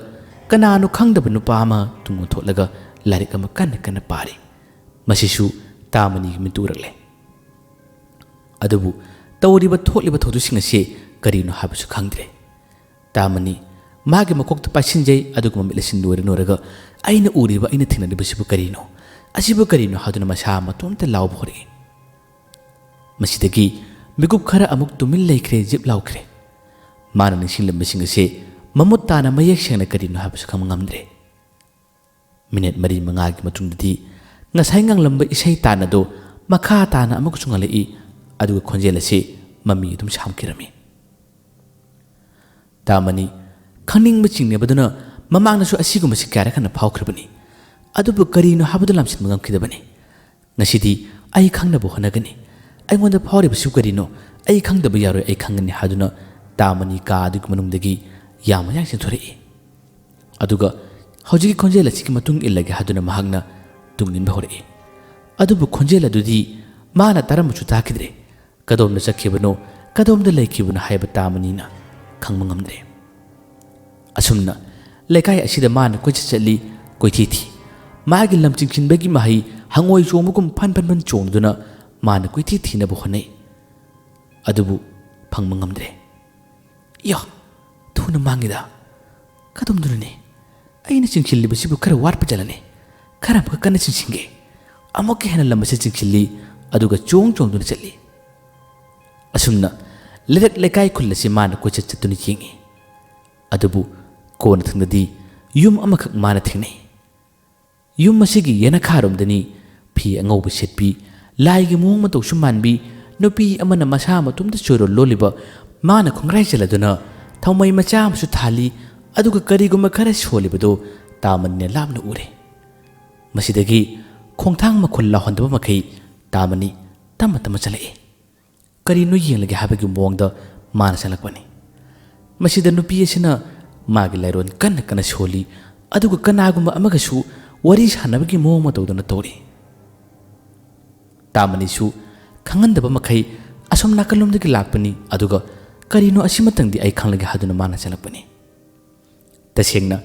ꯀꯅꯥꯅꯣ ꯈꯪꯗꯕ ꯅꯨꯄꯥ ꯑꯃ ꯇꯨꯡ ꯑꯣꯟꯊꯣꯛꯂꯒ ꯂꯥꯏꯔꯤꯛ ꯑꯃ ꯀꯟꯅ ꯀꯟꯅ ꯄꯥꯔꯤ꯫ ꯃꯁꯤꯁꯨ ꯇꯥꯃꯅꯤꯒꯤ ꯃꯤꯠꯇ ꯎꯔꯛꯂꯦ꯫ ꯑꯗꯨꯕꯨ ꯇꯧꯔꯤꯕ ꯊꯣꯛꯂꯤꯕ ꯊꯧꯗꯣꯛꯁꯤꯡ ꯑꯁꯤ ꯀꯔꯤꯅꯣ ꯍꯥꯏꯕꯁꯨ ꯈꯪꯗ꯭ꯔꯦ꯫ ꯇꯥꯃꯅꯤ ꯃꯥꯒꯤ ꯃꯀꯣꯛꯇ ꯄꯥꯏꯁꯤꯟꯖꯩ, ꯑꯗꯨꯒ ꯃꯃꯤꯠ ꯑꯁꯤ ꯅꯣꯏꯔ ꯅꯣꯏꯔꯒ, "ꯑꯩꯅ ꯎꯔꯤꯕ, ꯑꯩꯅ ꯊꯦꯡꯅꯔꯤꯕꯁꯤꯕꯨ ꯀꯔꯤꯅꯣ? ꯑꯁꯤꯕꯨ ꯀꯔꯤꯅꯣ?" ꯍꯥꯏꯗꯨꯅ ꯃꯁꯥ ꯃꯇꯣꯝꯇ ꯂꯥꯎꯕ ꯍꯧꯔꯛꯏ꯫ ꯃꯁꯤꯗꯒꯤ ꯃꯤꯀꯨꯞ ꯈꯔ ꯑꯃꯨꯛ ꯇꯨꯃꯤꯟ ꯂꯩꯈ꯭ꯔꯦ, ꯖꯤꯞ ꯂꯥꯎꯈ꯭ꯔꯦ꯫ ꯃꯥꯅ ꯅꯤꯡꯁꯤꯡꯂꯝꯕꯁꯤꯡ ꯑꯁꯤ ꯃꯃꯨꯠ ꯇꯥꯅ ꯃꯌꯦꯛ ꯁꯦꯡꯅ ꯀꯔꯤꯅꯣ ꯍꯥꯏꯕꯁꯨ ꯈꯪꯕ ꯉꯝꯗ꯭ꯔꯦ꯫ ꯃꯤꯅꯤꯠ ꯃꯔꯤ ꯃꯉꯥꯒꯤ ꯃꯇꯨꯡꯗꯗꯤ ꯉꯁꯥꯏ ꯉꯪꯂꯝꯕ ꯏꯁꯩ ꯇꯥꯟ ꯑꯗꯨ ꯃꯈꯥ ꯇꯥꯅ ꯑꯃꯨꯛꯀꯁꯨ ꯉꯪꯂꯛꯏ, ꯑꯗꯨꯒ ꯈꯣꯟꯖꯦꯜ ꯑꯁꯤ ꯃꯃꯤ ꯑꯗꯨꯝ ꯁꯥꯝꯈꯤꯔꯝꯃꯤ꯫ ꯇꯥꯃꯅꯤ ꯈꯪꯅꯤꯡꯕ ꯆꯤꯡꯅꯕꯗꯨꯅ ꯃꯃꯥꯡꯗꯁꯨ ꯑꯁꯤꯒꯨꯝꯕꯁꯤ ꯀꯌꯥꯔꯛ ꯍꯟꯅ ꯐꯥꯎꯈ꯭ꯔꯕꯅꯤ꯫ ꯑꯗꯨꯕꯨ ꯀꯔꯤꯅꯣ ꯍꯥꯏꯕꯗꯨ ꯂꯥꯝꯁꯤꯟꯕ ꯉꯝꯈꯤꯗꯕꯅꯤ꯫ "ꯉꯁꯤꯗꯤ ꯑꯩ ꯈꯪꯅꯕ ꯍꯣꯠꯅꯒꯅꯤ꯫ ꯑꯩꯉꯣꯟꯗ ꯐꯥꯎꯔꯤꯕꯁꯤꯕꯨ ꯀꯔꯤꯅꯣ? ꯑꯩ ꯈꯪꯗꯕ ꯌꯥꯔꯣꯏ, ꯑꯩ ꯈꯪꯒꯅꯤ" ꯍꯥꯏꯗꯨꯅ ꯇꯥꯃꯅꯤ ꯀꯥ ꯑꯗꯨꯒꯤ ꯃꯅꯨꯡꯗꯒꯤ ꯌꯥꯝ ꯃꯌꯥꯡ ꯆꯦꯟꯊꯣꯔꯛꯏ꯫ ꯑꯗꯨꯒ ꯍꯧꯖꯤꯛꯀꯤ ꯈꯣꯟꯖꯦꯜ ꯑꯁꯤꯒꯤ ꯃꯇꯨꯡ ꯏꯜꯂꯒꯦ ꯍꯥꯏꯗꯨꯅ ꯃꯍꯥꯛꯅ ꯇꯨꯡ ꯏꯟꯕ ꯍꯧꯔꯛꯏ꯫ ꯑꯗꯨꯕꯨ ꯈꯣꯟꯖꯦꯜ ꯑꯗꯨꯗꯤ ꯃꯥꯅ ꯇꯥꯔꯝꯕꯁꯨ ꯇꯥꯈꯤꯗ꯭ꯔꯦ꯫ ꯀꯗꯣꯝꯗ ꯆꯠꯈꯤꯕꯅꯣ, ꯀꯗꯣꯝꯗ ꯂꯩꯈꯤꯕꯅꯣ ꯍꯥꯏꯕ ꯇꯥꯃꯅꯤꯅ ꯈꯪꯕ ꯉꯝꯗ꯭ꯔꯦ꯫ ꯑꯁꯨꯝꯅ ꯂꯩꯀꯥꯏ ꯑꯁꯤꯗ ꯃꯥꯅ ꯀꯣꯏꯆꯠ ꯆꯠꯂꯤ, ꯀꯣꯏꯊꯤ ꯊꯤ꯫ ꯃꯥꯒꯤ ꯂꯝ ꯆꯤꯡꯁꯤꯟꯕꯒꯤ ꯃꯍꯩ ꯍꯪꯉꯣꯏ ꯆꯣꯡꯕꯒꯨꯝ ꯐꯟ ꯐꯟ ꯐꯟ ꯆꯣꯡꯗꯨꯅ ꯃꯥꯅ ꯀꯣꯏꯊꯤ ꯊꯤꯅꯕ ꯍꯣꯠꯅꯩ꯫ ꯑꯗꯨꯕꯨ ꯐꯪꯕ ꯉꯝꯗ꯭ꯔꯦ꯫ "ꯌꯣ, ꯊꯨꯅ ꯃꯥꯡꯉꯤꯗ꯫ ꯀꯗꯣꯝꯗꯅꯣꯅꯦ? ꯑꯩꯅ ꯆꯤꯡꯁꯤꯜꯂꯤꯕꯁꯤꯕꯨ ꯈꯔ ꯋꯥꯠꯄ ꯆꯠꯂꯅꯤ꯫ ꯈꯔ ꯑꯃꯨꯛꯀ ꯀꯟꯅ ꯆꯤꯡꯁꯤꯟꯒꯦ꯫" ꯑꯃꯨꯛꯀ ꯍꯦꯟꯅ ꯂꯝ ꯑꯁꯤ ꯆꯤꯡꯁꯤꯜꯂꯤ, ꯑꯗꯨꯒ ꯆꯣꯡ ꯆꯣꯡꯗꯨꯅ ꯆꯠꯂꯤ꯫ ꯑꯁꯨꯝꯅ ꯂꯩꯔꯛ ꯂꯩꯀꯥꯏ ꯈꯨꯜ ꯑꯁꯤ ꯃꯥꯅ ꯀꯣꯏꯆꯠ ꯆꯠꯇꯨꯅ ꯌꯦꯡꯉꯤ꯫ ꯑꯗꯨꯕꯨ ꯀꯣꯟꯅꯊꯪꯗꯗꯤ ꯌꯨꯝ ꯑꯃꯈꯛ ꯃꯥꯅ ꯊꯦꯡꯅꯩ꯫ ꯌꯨꯝ ꯑꯁꯤꯒꯤ ꯌꯦꯅꯈꯥꯔꯣꯝꯗꯅꯤ ꯐꯤ ꯑꯉꯧꯕ ꯁꯦꯠꯄꯤ, ꯂꯥꯏꯒꯤ ꯃꯑꯣꯡ ꯃꯇꯧꯁꯨ ꯃꯥꯟꯕꯤ, ꯅꯨꯄꯤ ꯑꯃꯅ ꯃꯁꯥ ꯃꯇꯣꯝꯇ ꯆꯣꯏꯔꯣꯜ ꯂꯣꯜꯂꯤꯕ, ꯃꯥꯅ ꯈꯣꯡꯒ꯭ꯔꯥꯏ ꯆꯜꯂꯗꯨꯅ ꯊꯥꯎꯃꯩ ꯃꯆꯥ ꯑꯃꯁꯨ ꯊꯥꯜꯂꯤ, ꯑꯗꯨꯒ ꯀꯔꯤꯒꯨꯝꯕ ꯈꯔ ꯁꯣꯜꯂꯤꯕꯗꯨ ꯇꯥꯃꯅꯤꯅ ꯂꯥꯞꯅ ꯎꯔꯦ꯫ ꯃꯁꯤꯗꯒꯤ ꯈꯣꯡꯊꯥꯡ ꯃꯈꯣꯜ ꯂꯥꯎꯍꯟꯗꯕ ꯃꯈꯩ ꯇꯥꯃꯅꯤ ꯇꯞꯅ ꯇꯞꯅ ꯆꯠꯂꯛꯏ꯫ ꯀꯔꯤꯅꯣ ꯌꯦꯡꯂꯒꯦ ꯍꯥꯏꯕꯒꯤ ꯃꯑꯣꯡꯗ ꯃꯥꯅ ꯆꯠꯂꯛꯄꯅꯤ꯫ ꯃꯁꯤꯗ ꯅꯨꯄꯤ ꯑꯁꯤꯅ ꯃꯥꯒꯤ ꯂꯥꯏꯔꯣꯟ ꯀꯟꯅ ꯀꯟꯅ ꯁꯣꯜꯂꯤ, ꯑꯗꯨꯒ ꯀꯅꯥꯒꯨꯝꯕ ꯑꯃꯒꯁꯨ ꯋꯥꯔꯤ ꯁꯥꯟꯅꯕꯒꯤ ꯃꯑꯣꯡ ꯃꯇꯧꯗꯨꯅ ꯇꯧꯔꯤ꯫ ꯇꯥꯃꯅꯤꯁꯨ ꯈꯪꯍꯟꯗꯕ ꯃꯈꯩ ꯑꯁꯣꯝ ꯅꯥꯀꯜꯂꯣꯝꯗꯒꯤ ꯂꯥꯛꯄꯅꯤ, ꯑꯗꯨꯒ ꯀꯔꯤꯅꯣ ꯑꯁꯤꯃꯇꯪꯗꯤ ꯑꯩ ꯈꯪꯂꯒꯦ ꯍꯥꯏꯗꯨꯅ ꯃꯥꯅ ꯆꯠꯂꯛꯄꯅꯤ꯫ ꯇꯁꯦꯡꯅ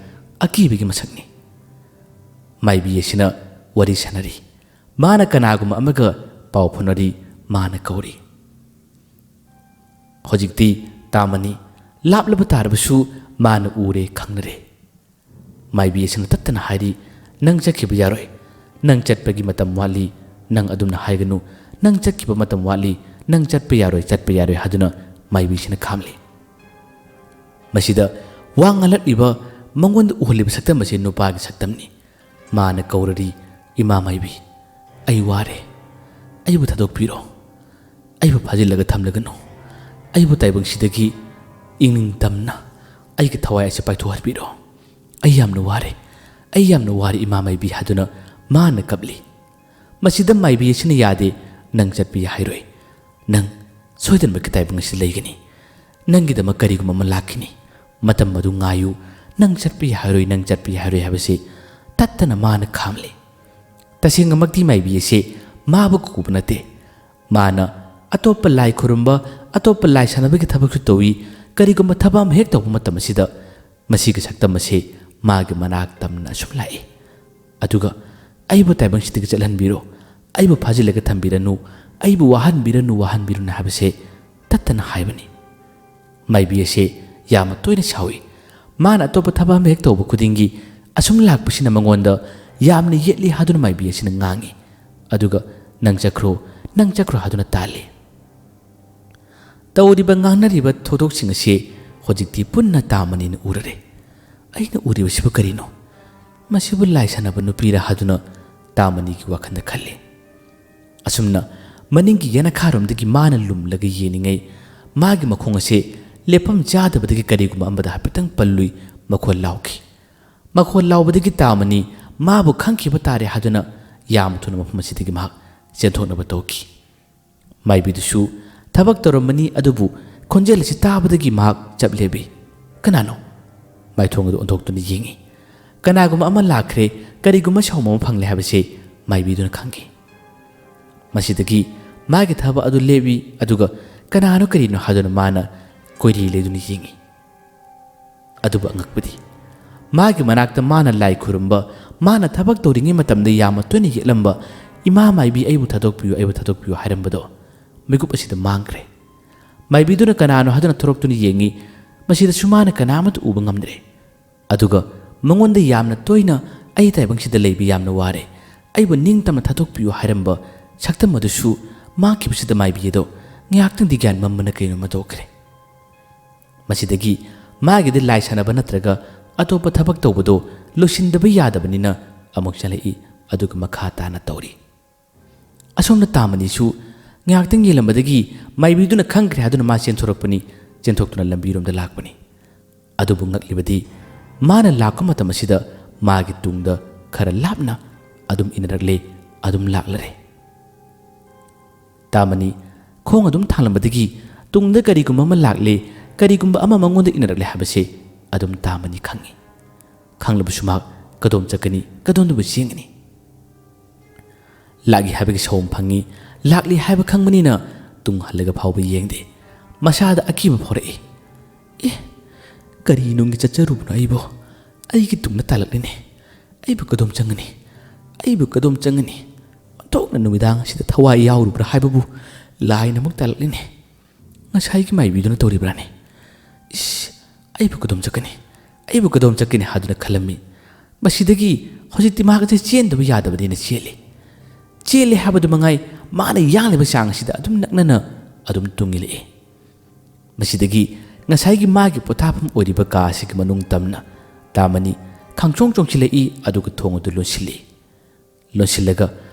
ꯑꯀꯤꯕꯒꯤ ꯃꯁꯛꯅꯤ꯫ ꯃꯥꯏꯕꯤ ꯑꯁꯤꯅ ꯋꯥꯔꯤ ꯁꯥꯟꯅꯔꯤ, ꯃꯥꯅ ꯀꯅꯥꯒꯨꯝꯕ ꯑꯃꯒ ꯄꯥꯎ ꯐꯥꯎꯅꯔꯤ, ꯃꯥꯅ ꯀꯧꯔꯤ꯫ ꯍꯧꯖꯤꯛꯇꯤ ꯇꯥꯃꯅꯤ ꯂꯥꯞꯂꯕ ꯇꯥꯔꯕꯁꯨ ꯃꯥꯅ ꯎꯔꯦ, ꯈꯪꯅꯔꯦ꯫ ꯃꯥꯏꯕꯤ ꯑꯁꯤꯅ ꯇꯠꯇꯅ ꯍꯥꯏꯔꯤ, "ꯅꯪ ꯆꯠꯈꯤꯕ ꯌꯥꯔꯣꯏ, ꯅꯪ ꯆꯠꯄꯒꯤ ꯃꯇꯝ ꯋꯥꯠꯂꯤ, ꯅꯪ ꯑꯗꯨꯝꯅ ꯍꯥꯏꯒꯅꯨ, ꯅꯪ ꯆꯠꯈꯤꯕ ꯃꯇꯝ ꯋꯥꯠꯂꯤ, ꯅꯪ ꯆꯠꯄ ꯌꯥꯔꯣꯏ, ꯆꯠꯄ ꯌꯥꯔꯣꯏ" ꯍꯥꯏꯗꯨꯅ ꯃꯥꯏꯕꯤꯁꯤꯅ ꯈꯥꯝꯂꯤ꯫ ꯃꯁꯤꯗ ꯋꯥ ꯉꯥꯡꯂꯛꯂꯤꯕ, ꯃꯉꯣꯟꯗ ꯎꯍꯜꯂꯤꯕ ꯁꯛꯇꯝ ꯑꯁꯤ ꯅꯨꯄꯥꯒꯤ ꯁꯛꯇꯝꯅꯤ꯫ ꯃꯥꯅ ꯀꯧꯔꯔꯤ, "ꯏꯃꯥ ꯃꯥꯏꯕꯤ, ꯑꯩ ꯋꯥꯔꯦ, ꯑꯩꯕꯨ ꯊꯥꯗꯣꯛꯄꯤꯔꯣ, ꯑꯩꯕꯨ ꯐꯥꯖꯤꯜꯂꯒ ꯊꯝꯂꯒꯅꯨ, ꯑꯩꯕꯨ ꯇꯥꯏꯕꯪꯁꯤꯗꯒꯤ ꯏꯅꯤꯡ ꯇꯝꯅ ꯑꯩꯒꯤ ꯊꯋꯥꯏ ꯑꯁꯤ ꯄꯥꯏꯊꯣꯛꯍꯟꯕꯤꯔꯣ꯫ ꯑꯩ ꯌꯥꯝꯅ ꯋꯥꯔꯦ, ꯑꯩ ꯌꯥꯝꯅ ꯋꯥꯔꯦ ꯏꯃꯥ ꯃꯥꯏꯕꯤ" ꯍꯥꯏꯗꯨꯅ ꯃꯥꯅ ꯀꯞꯂꯤ꯫ ꯃꯁꯤꯗ ꯃꯥꯏꯕꯤ ꯑꯁꯤꯅ ꯌꯥꯗꯦ, "ꯅꯪ ꯆꯠꯄ ꯌꯥꯍꯩꯔꯣꯏ, ꯅꯪ ꯁꯣꯏꯗꯅꯃꯛꯀꯤ ꯇꯥꯏꯕꯪ ꯑꯁꯤꯗ ꯂꯩꯒꯅꯤ, ꯅꯪꯒꯤꯗꯃꯛ ꯀꯔꯤꯒꯨꯝꯕ ꯑꯃ ꯂꯥꯛꯈꯤꯅꯤ, ꯃꯇꯝ ꯑꯗꯨ ꯉꯥꯏꯌꯨ, ꯅꯪ ꯆꯠꯄ ꯌꯥꯍꯩꯔꯣꯏ, ꯅꯪ ꯆꯠꯄ ꯌꯥꯍꯩꯔꯣꯏ" ꯍꯥꯏꯕꯁꯤ ꯇꯠꯇꯅ ꯃꯥꯅ ꯈꯥꯝꯂꯤ꯫ ꯇꯁꯦꯡꯅꯃꯛꯇꯤ ꯃꯥꯏꯕꯤ ꯑꯁꯤ ꯃꯥꯕꯨ ꯀꯧꯕ ꯅꯠꯇꯦ, ꯃꯥꯅ ꯑꯇꯣꯞꯄ ꯂꯥꯏ ꯈꯨꯔꯨꯝꯕ, ꯑꯇꯣꯞꯄ ꯂꯥꯏ ꯁꯥꯟꯅꯕꯒꯤ ꯊꯕꯛꯁꯨ ꯇꯧꯏ꯫ ꯀꯔꯤꯒꯨꯝꯕ ꯊꯕꯛ ꯑꯃ ꯍꯦꯛ ꯇꯧꯕ ꯃꯇꯝ ꯑꯁꯤꯗ ꯃꯁꯤꯒꯤ ꯁꯛꯇꯝ ꯑꯁꯤ ꯃꯥꯒꯤ ꯃꯅꯥꯛ ꯇꯝꯅ ꯑꯁꯨꯝ ꯂꯥꯛꯏ꯫ ꯑꯗꯨꯒ "ꯑꯩꯕꯨ ꯇꯥꯏꯕꯪꯁꯤꯗꯒꯤ ꯆꯠꯍꯟꯕꯤꯔꯣ, ꯑꯩꯕꯨ ꯐꯥꯖꯤꯜꯂꯒ ꯊꯝꯕꯤꯔꯅꯨ, ꯑꯩꯕꯨ ꯋꯥꯍꯟꯕꯤꯔꯅꯨ, ꯋꯥꯍꯟꯕꯤꯔꯅꯨ" ꯍꯥꯏꯕꯁꯦ ꯇꯠꯇꯅ ꯍꯥꯏꯕꯅꯤ꯫ ꯃꯥꯏꯕꯤ ꯑꯁꯤ ꯌꯥꯝꯅ ꯇꯣꯏꯅ ꯁꯥꯎꯏ꯫ ꯃꯥꯅ ꯑꯇꯣꯞꯄ ꯊꯕꯛ ꯑꯃ ꯍꯦꯛ ꯇꯧꯕ ꯈꯨꯗꯤꯡꯒꯤ ꯑꯁꯨꯝ ꯂꯥꯛꯄꯁꯤꯅ ꯃꯉꯣꯟꯗ ꯌꯥꯝꯅ ꯌꯦꯠꯂꯤ ꯍꯥꯏꯗꯨꯅ ꯃꯥꯏꯕꯤ ꯑꯁꯤꯅ ꯉꯥꯡꯏ꯫ ꯑꯗꯨꯒ "ꯅꯪ ꯆꯠꯈ꯭ꯔꯣ, ꯅꯪ ꯆꯠꯈ꯭ꯔꯣ" ꯍꯥꯏꯗꯨꯅ ꯇꯥꯜꯂꯤ꯫ ꯇꯧꯔꯤꯕ ꯉꯥꯡꯅꯔꯤꯕ ꯊꯧꯗꯣꯛꯁꯤꯡ ꯑꯁꯤ ꯍꯧꯖꯤꯛꯇꯤ ꯄꯨꯟꯅ ꯇꯥꯃꯅꯤꯅ ꯎꯔꯔꯦ꯫ "ꯑꯩꯅ ꯎꯔꯤꯕꯁꯤꯕꯨ ꯀꯔꯤꯅꯣ? ꯃꯁꯤꯕꯨ ꯂꯥꯏ ꯁꯥꯟꯅꯕ ꯅꯨꯄꯤꯔꯥ?" ꯍꯥꯏꯗꯨꯅ ꯇꯥꯃꯅꯤꯒꯤ ꯋꯥꯈꯜꯗ ꯈꯜꯂꯤ꯫ ꯑꯁꯨꯝꯅ ꯃꯅꯤꯡꯒꯤ ꯌꯦꯅꯈꯥꯔꯣꯝꯗꯒꯤ ꯃꯥꯅ ꯂꯨꯝꯂꯒ ꯌꯦꯡꯂꯤꯉꯩ, ꯃꯥꯒꯤ ꯃꯈꯣꯡ ꯑꯁꯦ ꯂꯦꯞꯐꯝ ꯆꯥꯗꯕꯗꯒꯤ ꯀꯔꯤꯒꯨꯝꯕ ꯑꯃꯗ ꯍꯥꯏꯐꯦꯠꯇꯪ ꯄꯜꯂꯨꯏ, ꯃꯈꯣꯜ ꯂꯥꯎꯈꯤ꯫ ꯃꯈꯣꯜ ꯂꯥꯎꯕꯗꯒꯤ ꯇꯥꯃꯅꯤ ꯃꯥꯕꯨ ꯈꯪꯈꯤꯕ ꯇꯥꯔꯦ ꯍꯥꯏꯗꯨꯅ ꯌꯥꯝ ꯊꯨꯅ ꯃꯐꯝ ꯑꯁꯤꯗꯒꯤ ꯃꯍꯥꯛ ꯆꯦꯟꯊꯣꯛꯅꯕ ꯇꯧꯈꯤ꯫ ꯃꯥꯏꯕꯤꯗꯨꯁꯨ ꯊꯕꯛ ꯇꯧꯔꯝꯕꯅꯤ, ꯑꯗꯨꯕꯨ ꯈꯣꯟꯖꯦꯜ ꯑꯁꯤ ꯇꯥꯕꯗꯒꯤ ꯃꯍꯥꯛ ꯆꯞ ꯂꯦꯞꯄꯤ꯫ "ꯀꯅꯥꯅꯣ?" ꯃꯥꯏꯊꯣꯡ ꯑꯗꯨ ꯑꯣꯟꯊꯣꯛꯇꯨꯅ ꯌꯦꯡꯉꯤ꯫ ꯀꯅꯥꯒꯨꯝꯕ ꯑꯃ ꯂꯥꯛꯈ꯭ꯔꯦ, ꯀꯔꯤꯒꯨꯝꯕ ꯁꯥꯎꯝ ꯑꯃ ꯐꯪꯂꯦ ꯍꯥꯏꯕꯁꯤ ꯃꯥꯏꯕꯤꯗꯨꯅ ꯈꯪꯈꯤ꯫ ꯃꯁꯤꯗꯒꯤ ꯃꯥꯒꯤ ꯊꯕꯛ ꯑꯗꯨ ꯂꯦꯞꯄꯤ, ꯑꯗꯨꯒ ꯀꯅꯥꯅꯣ ꯀꯔꯤꯅꯣ ꯍꯥꯏꯗꯨꯅ ꯃꯥꯅ ꯀꯣꯏꯔꯤ ꯂꯩꯗꯨꯅ ꯌꯦꯡꯉꯤ꯫ ꯑꯗꯨꯕꯨ ꯑꯉꯛꯄꯗꯤ, ꯃꯥꯒꯤ ꯃꯅꯥꯛꯇ ꯃꯥꯅ ꯂꯥꯏ ꯈꯨꯔꯨꯝꯕ, ꯃꯥꯅ ꯊꯕꯛ ꯇꯧꯔꯤꯉꯩ ꯃꯇꯝꯗ ꯌꯥꯝꯅ ꯇꯣꯏꯅ ꯌꯦꯛꯂꯝꯕ "ꯏꯃꯥ ꯃꯥꯏꯕꯤ, ꯑꯩꯕꯨ ꯊꯥꯗꯣꯛꯄꯤꯌꯨ, ꯑꯩꯕꯨ ꯊꯥꯗꯣꯛꯄꯤꯌꯨ" ꯍꯥꯏꯔꯝꯕꯗꯣ ꯃꯤꯀꯨꯞ ꯑꯁꯤꯗ ꯃꯥꯡꯈ꯭ꯔꯦ꯫ ꯃꯥꯏꯕꯤꯗꯨꯅ ꯀꯅꯥꯅꯣ ꯍꯥꯏꯗꯨꯅ ꯊꯣꯔꯛꯇꯨꯅ ꯌꯦꯡꯉꯤ꯫ ꯃꯁꯤꯗꯁꯨ ꯃꯥꯅ ꯀꯅꯥ ꯑꯃꯠꯇ ꯎꯕ ꯉꯝꯗ꯭ꯔꯦ꯫ ꯑꯗꯨꯒ ꯃꯉꯣꯟꯗ ꯌꯥꯝꯅ ꯇꯣꯏꯅ "ꯑꯩ ꯇꯥꯏꯕꯪꯁꯤꯗ ꯂꯩꯕ ꯌꯥꯝꯅ ꯋꯥꯔꯦ, ꯑꯩꯕꯨ ꯅꯤꯡꯇꯝꯅ ꯊꯥꯗꯣꯛꯄꯤꯌꯨ" ꯍꯥꯏꯔꯝꯕ ꯁꯛꯇꯝ ꯑꯗꯨꯁꯨ ꯃꯥꯡꯈꯤꯕꯁꯤꯗ ꯃꯥꯏꯕꯤ ꯑꯗꯣ ꯉꯥꯏꯍꯥꯛꯇꯪꯗꯤ ꯒ꯭ꯌꯥꯟ ꯃꯝꯕꯅ ꯀꯩꯅꯣꯝꯃ ꯇꯧꯈ꯭ꯔꯦ꯫ ꯃꯁꯤꯗꯒꯤ ꯃꯥꯒꯤꯗꯤ ꯂꯥꯏ ꯁꯥꯟꯅꯕ ꯅꯠꯇ꯭ꯔꯒ ꯑꯇꯣꯞꯄ ꯊꯕꯛ ꯇꯧꯕꯗꯣ ꯂꯣꯏꯁꯤꯟꯗꯕ ꯌꯥꯗꯕꯅꯤꯅ ꯑꯃꯨꯛ ꯆꯠꯂꯛꯏ, ꯑꯗꯨꯒ ꯃꯈꯥ ꯇꯥꯅ ꯇꯧꯔꯤ꯫ ꯑꯁꯣꯝꯗ ꯇꯥꯃꯅꯤꯁꯨ ꯉꯥꯏꯍꯥꯛꯇꯪ ꯌꯦꯡꯂꯝꯕꯗꯒꯤ ꯃꯥꯏꯕꯤꯗꯨꯅ ꯈꯪꯈ꯭ꯔꯦ ꯍꯥꯏꯗꯨꯅ ꯃꯥ ꯆꯦꯟꯊꯣꯔꯛꯄꯅꯤ, ꯆꯦꯟꯊꯣꯛꯇꯨꯅ ꯂꯝꯕꯤꯔꯣꯝꯗ ꯂꯥꯛꯄꯅꯤ꯫ ꯑꯗꯨꯕꯨ ꯉꯛꯂꯤꯕꯗꯤ, ꯃꯥꯅ ꯂꯥꯛꯄ ꯃꯇꯝ ꯑꯁꯤꯗ ꯃꯥꯒꯤ ꯇꯨꯡꯗ ꯈꯔ ꯂꯥꯞꯅ ꯑꯗꯨꯝ ꯏꯟꯅꯔꯛꯂꯦ, ꯑꯗꯨꯝ ꯂꯥꯛꯂꯔꯦ꯫ ꯇꯥꯃꯅꯤ ꯈꯣꯡ ꯑꯗꯨꯝ ꯊꯥꯡꯂꯝꯕꯗꯒꯤ ꯇꯨꯡꯗ ꯀꯔꯤꯒꯨꯝꯕ ꯑꯃ ꯂꯥꯛꯂꯦ, ꯀꯔꯤꯒꯨꯝꯕ ꯑꯃ ꯃꯉꯣꯟꯗ ꯏꯟꯅꯔꯛꯂꯦ ꯍꯥꯏꯕꯁꯦ ꯑꯗꯨꯝ ꯇꯥꯃꯅꯤ ꯈꯪꯉꯤ꯫ ꯈꯪꯂꯕꯁꯨ ꯃꯍꯥꯛ ꯀꯗꯣꯝ ꯆꯠꯀꯅꯤ, ꯀꯗꯣꯝꯗꯕꯨ ꯆꯦꯟꯒꯅꯤ? ꯂꯥꯛꯏ ꯍꯥꯏꯕꯒꯤ ꯁꯥꯎꯝ ꯐꯪꯉꯤ, ꯂꯥꯛꯂꯤ ꯍꯥꯏꯕ ꯈꯪꯕꯅꯤꯅ ꯇꯨꯡ ꯍꯜꯂꯒ ꯐꯥꯎꯕ ꯌꯦꯡꯗꯦ꯫ ꯃꯁꯥꯗ ꯑꯀꯤꯕ ꯐꯥꯎꯔꯛꯏ꯫ "ꯑꯦ, ꯀꯔꯤ ꯅꯨꯡꯒꯤ ꯆꯠꯆꯔꯨꯕꯅꯣ ꯑꯩꯕꯣ? ꯑꯩꯒꯤ ꯇꯨꯡꯗ ꯇꯥꯜꯂꯛꯂꯤꯅꯦ꯫ ꯑꯩꯕꯨ ꯀꯗꯣꯝ ꯆꯪꯒꯅꯤ? ꯑꯩꯕꯨ ꯀꯗꯣꯝ ꯆꯪꯒꯅꯤ? ꯑꯣꯟꯊꯣꯛꯅ ꯅꯨꯃꯤꯗꯥꯡ ꯑꯁꯤꯗ ꯊꯋꯥꯏ ꯌꯥꯎꯔꯨꯕ꯭ꯔꯥ ꯍꯥꯏꯕꯕꯨ ꯂꯥꯏꯅ ꯑꯃꯨꯛ ꯇꯥꯜꯂꯛꯂꯤꯅꯦ꯫ ꯉꯁꯥꯏꯒꯤ ꯃꯥꯏꯕꯤꯗꯨꯅ ꯇꯧꯔꯤꯕ꯭ꯔꯥꯅꯦ? ꯏꯁ, ꯑꯩꯕꯨ ꯀꯗꯣꯝ ꯆꯠꯀꯅꯤ? ꯑꯩꯕꯨ ꯀꯗꯣꯝ ꯆꯠꯀꯅꯤ?" ꯍꯥꯏꯗꯨꯅ ꯈꯜꯂꯝꯃꯤ꯫ ꯃꯁꯤꯗꯒꯤ ꯍꯧꯖꯤꯛꯇꯤ ꯃꯍꯥꯛ ꯑꯁꯤ ꯆꯦꯟꯗꯕ ꯌꯥꯗꯕꯅꯤꯅ ꯆꯦꯜꯂꯤ꯫ ꯆꯦꯜꯂꯦ ꯍꯥꯏꯕꯗꯨ ꯃꯉꯥꯏ, ꯃꯥꯅ ꯌꯥꯡꯂꯤꯕ ꯆꯥꯡ ꯑꯁꯤꯗ ꯑꯗꯨꯝ ꯅꯛꯅꯅ ꯑꯗꯨꯝ ꯇꯨꯡ ꯏꯜꯂꯛꯏ꯫ ꯃꯁꯤꯗꯒꯤ ꯉꯁꯥꯏꯒꯤ ꯃꯥꯒꯤ ꯄꯣꯊꯥꯐꯝ ꯑꯣꯏꯔꯤꯕ ꯀꯥ ꯑꯁꯤꯒꯤ ꯃꯅꯨꯡ ꯇꯝꯅ ꯇꯥꯃꯅꯤ ꯈꯪꯆꯣꯡ ꯆꯣꯡꯁꯤꯜꯂꯛꯏ, ꯑꯗꯨꯒ ꯊꯣꯡ ꯑꯗꯨ ꯂꯣꯟꯁꯤꯜꯂꯤ꯫ ꯂꯣꯟꯁꯤꯜꯂꯒ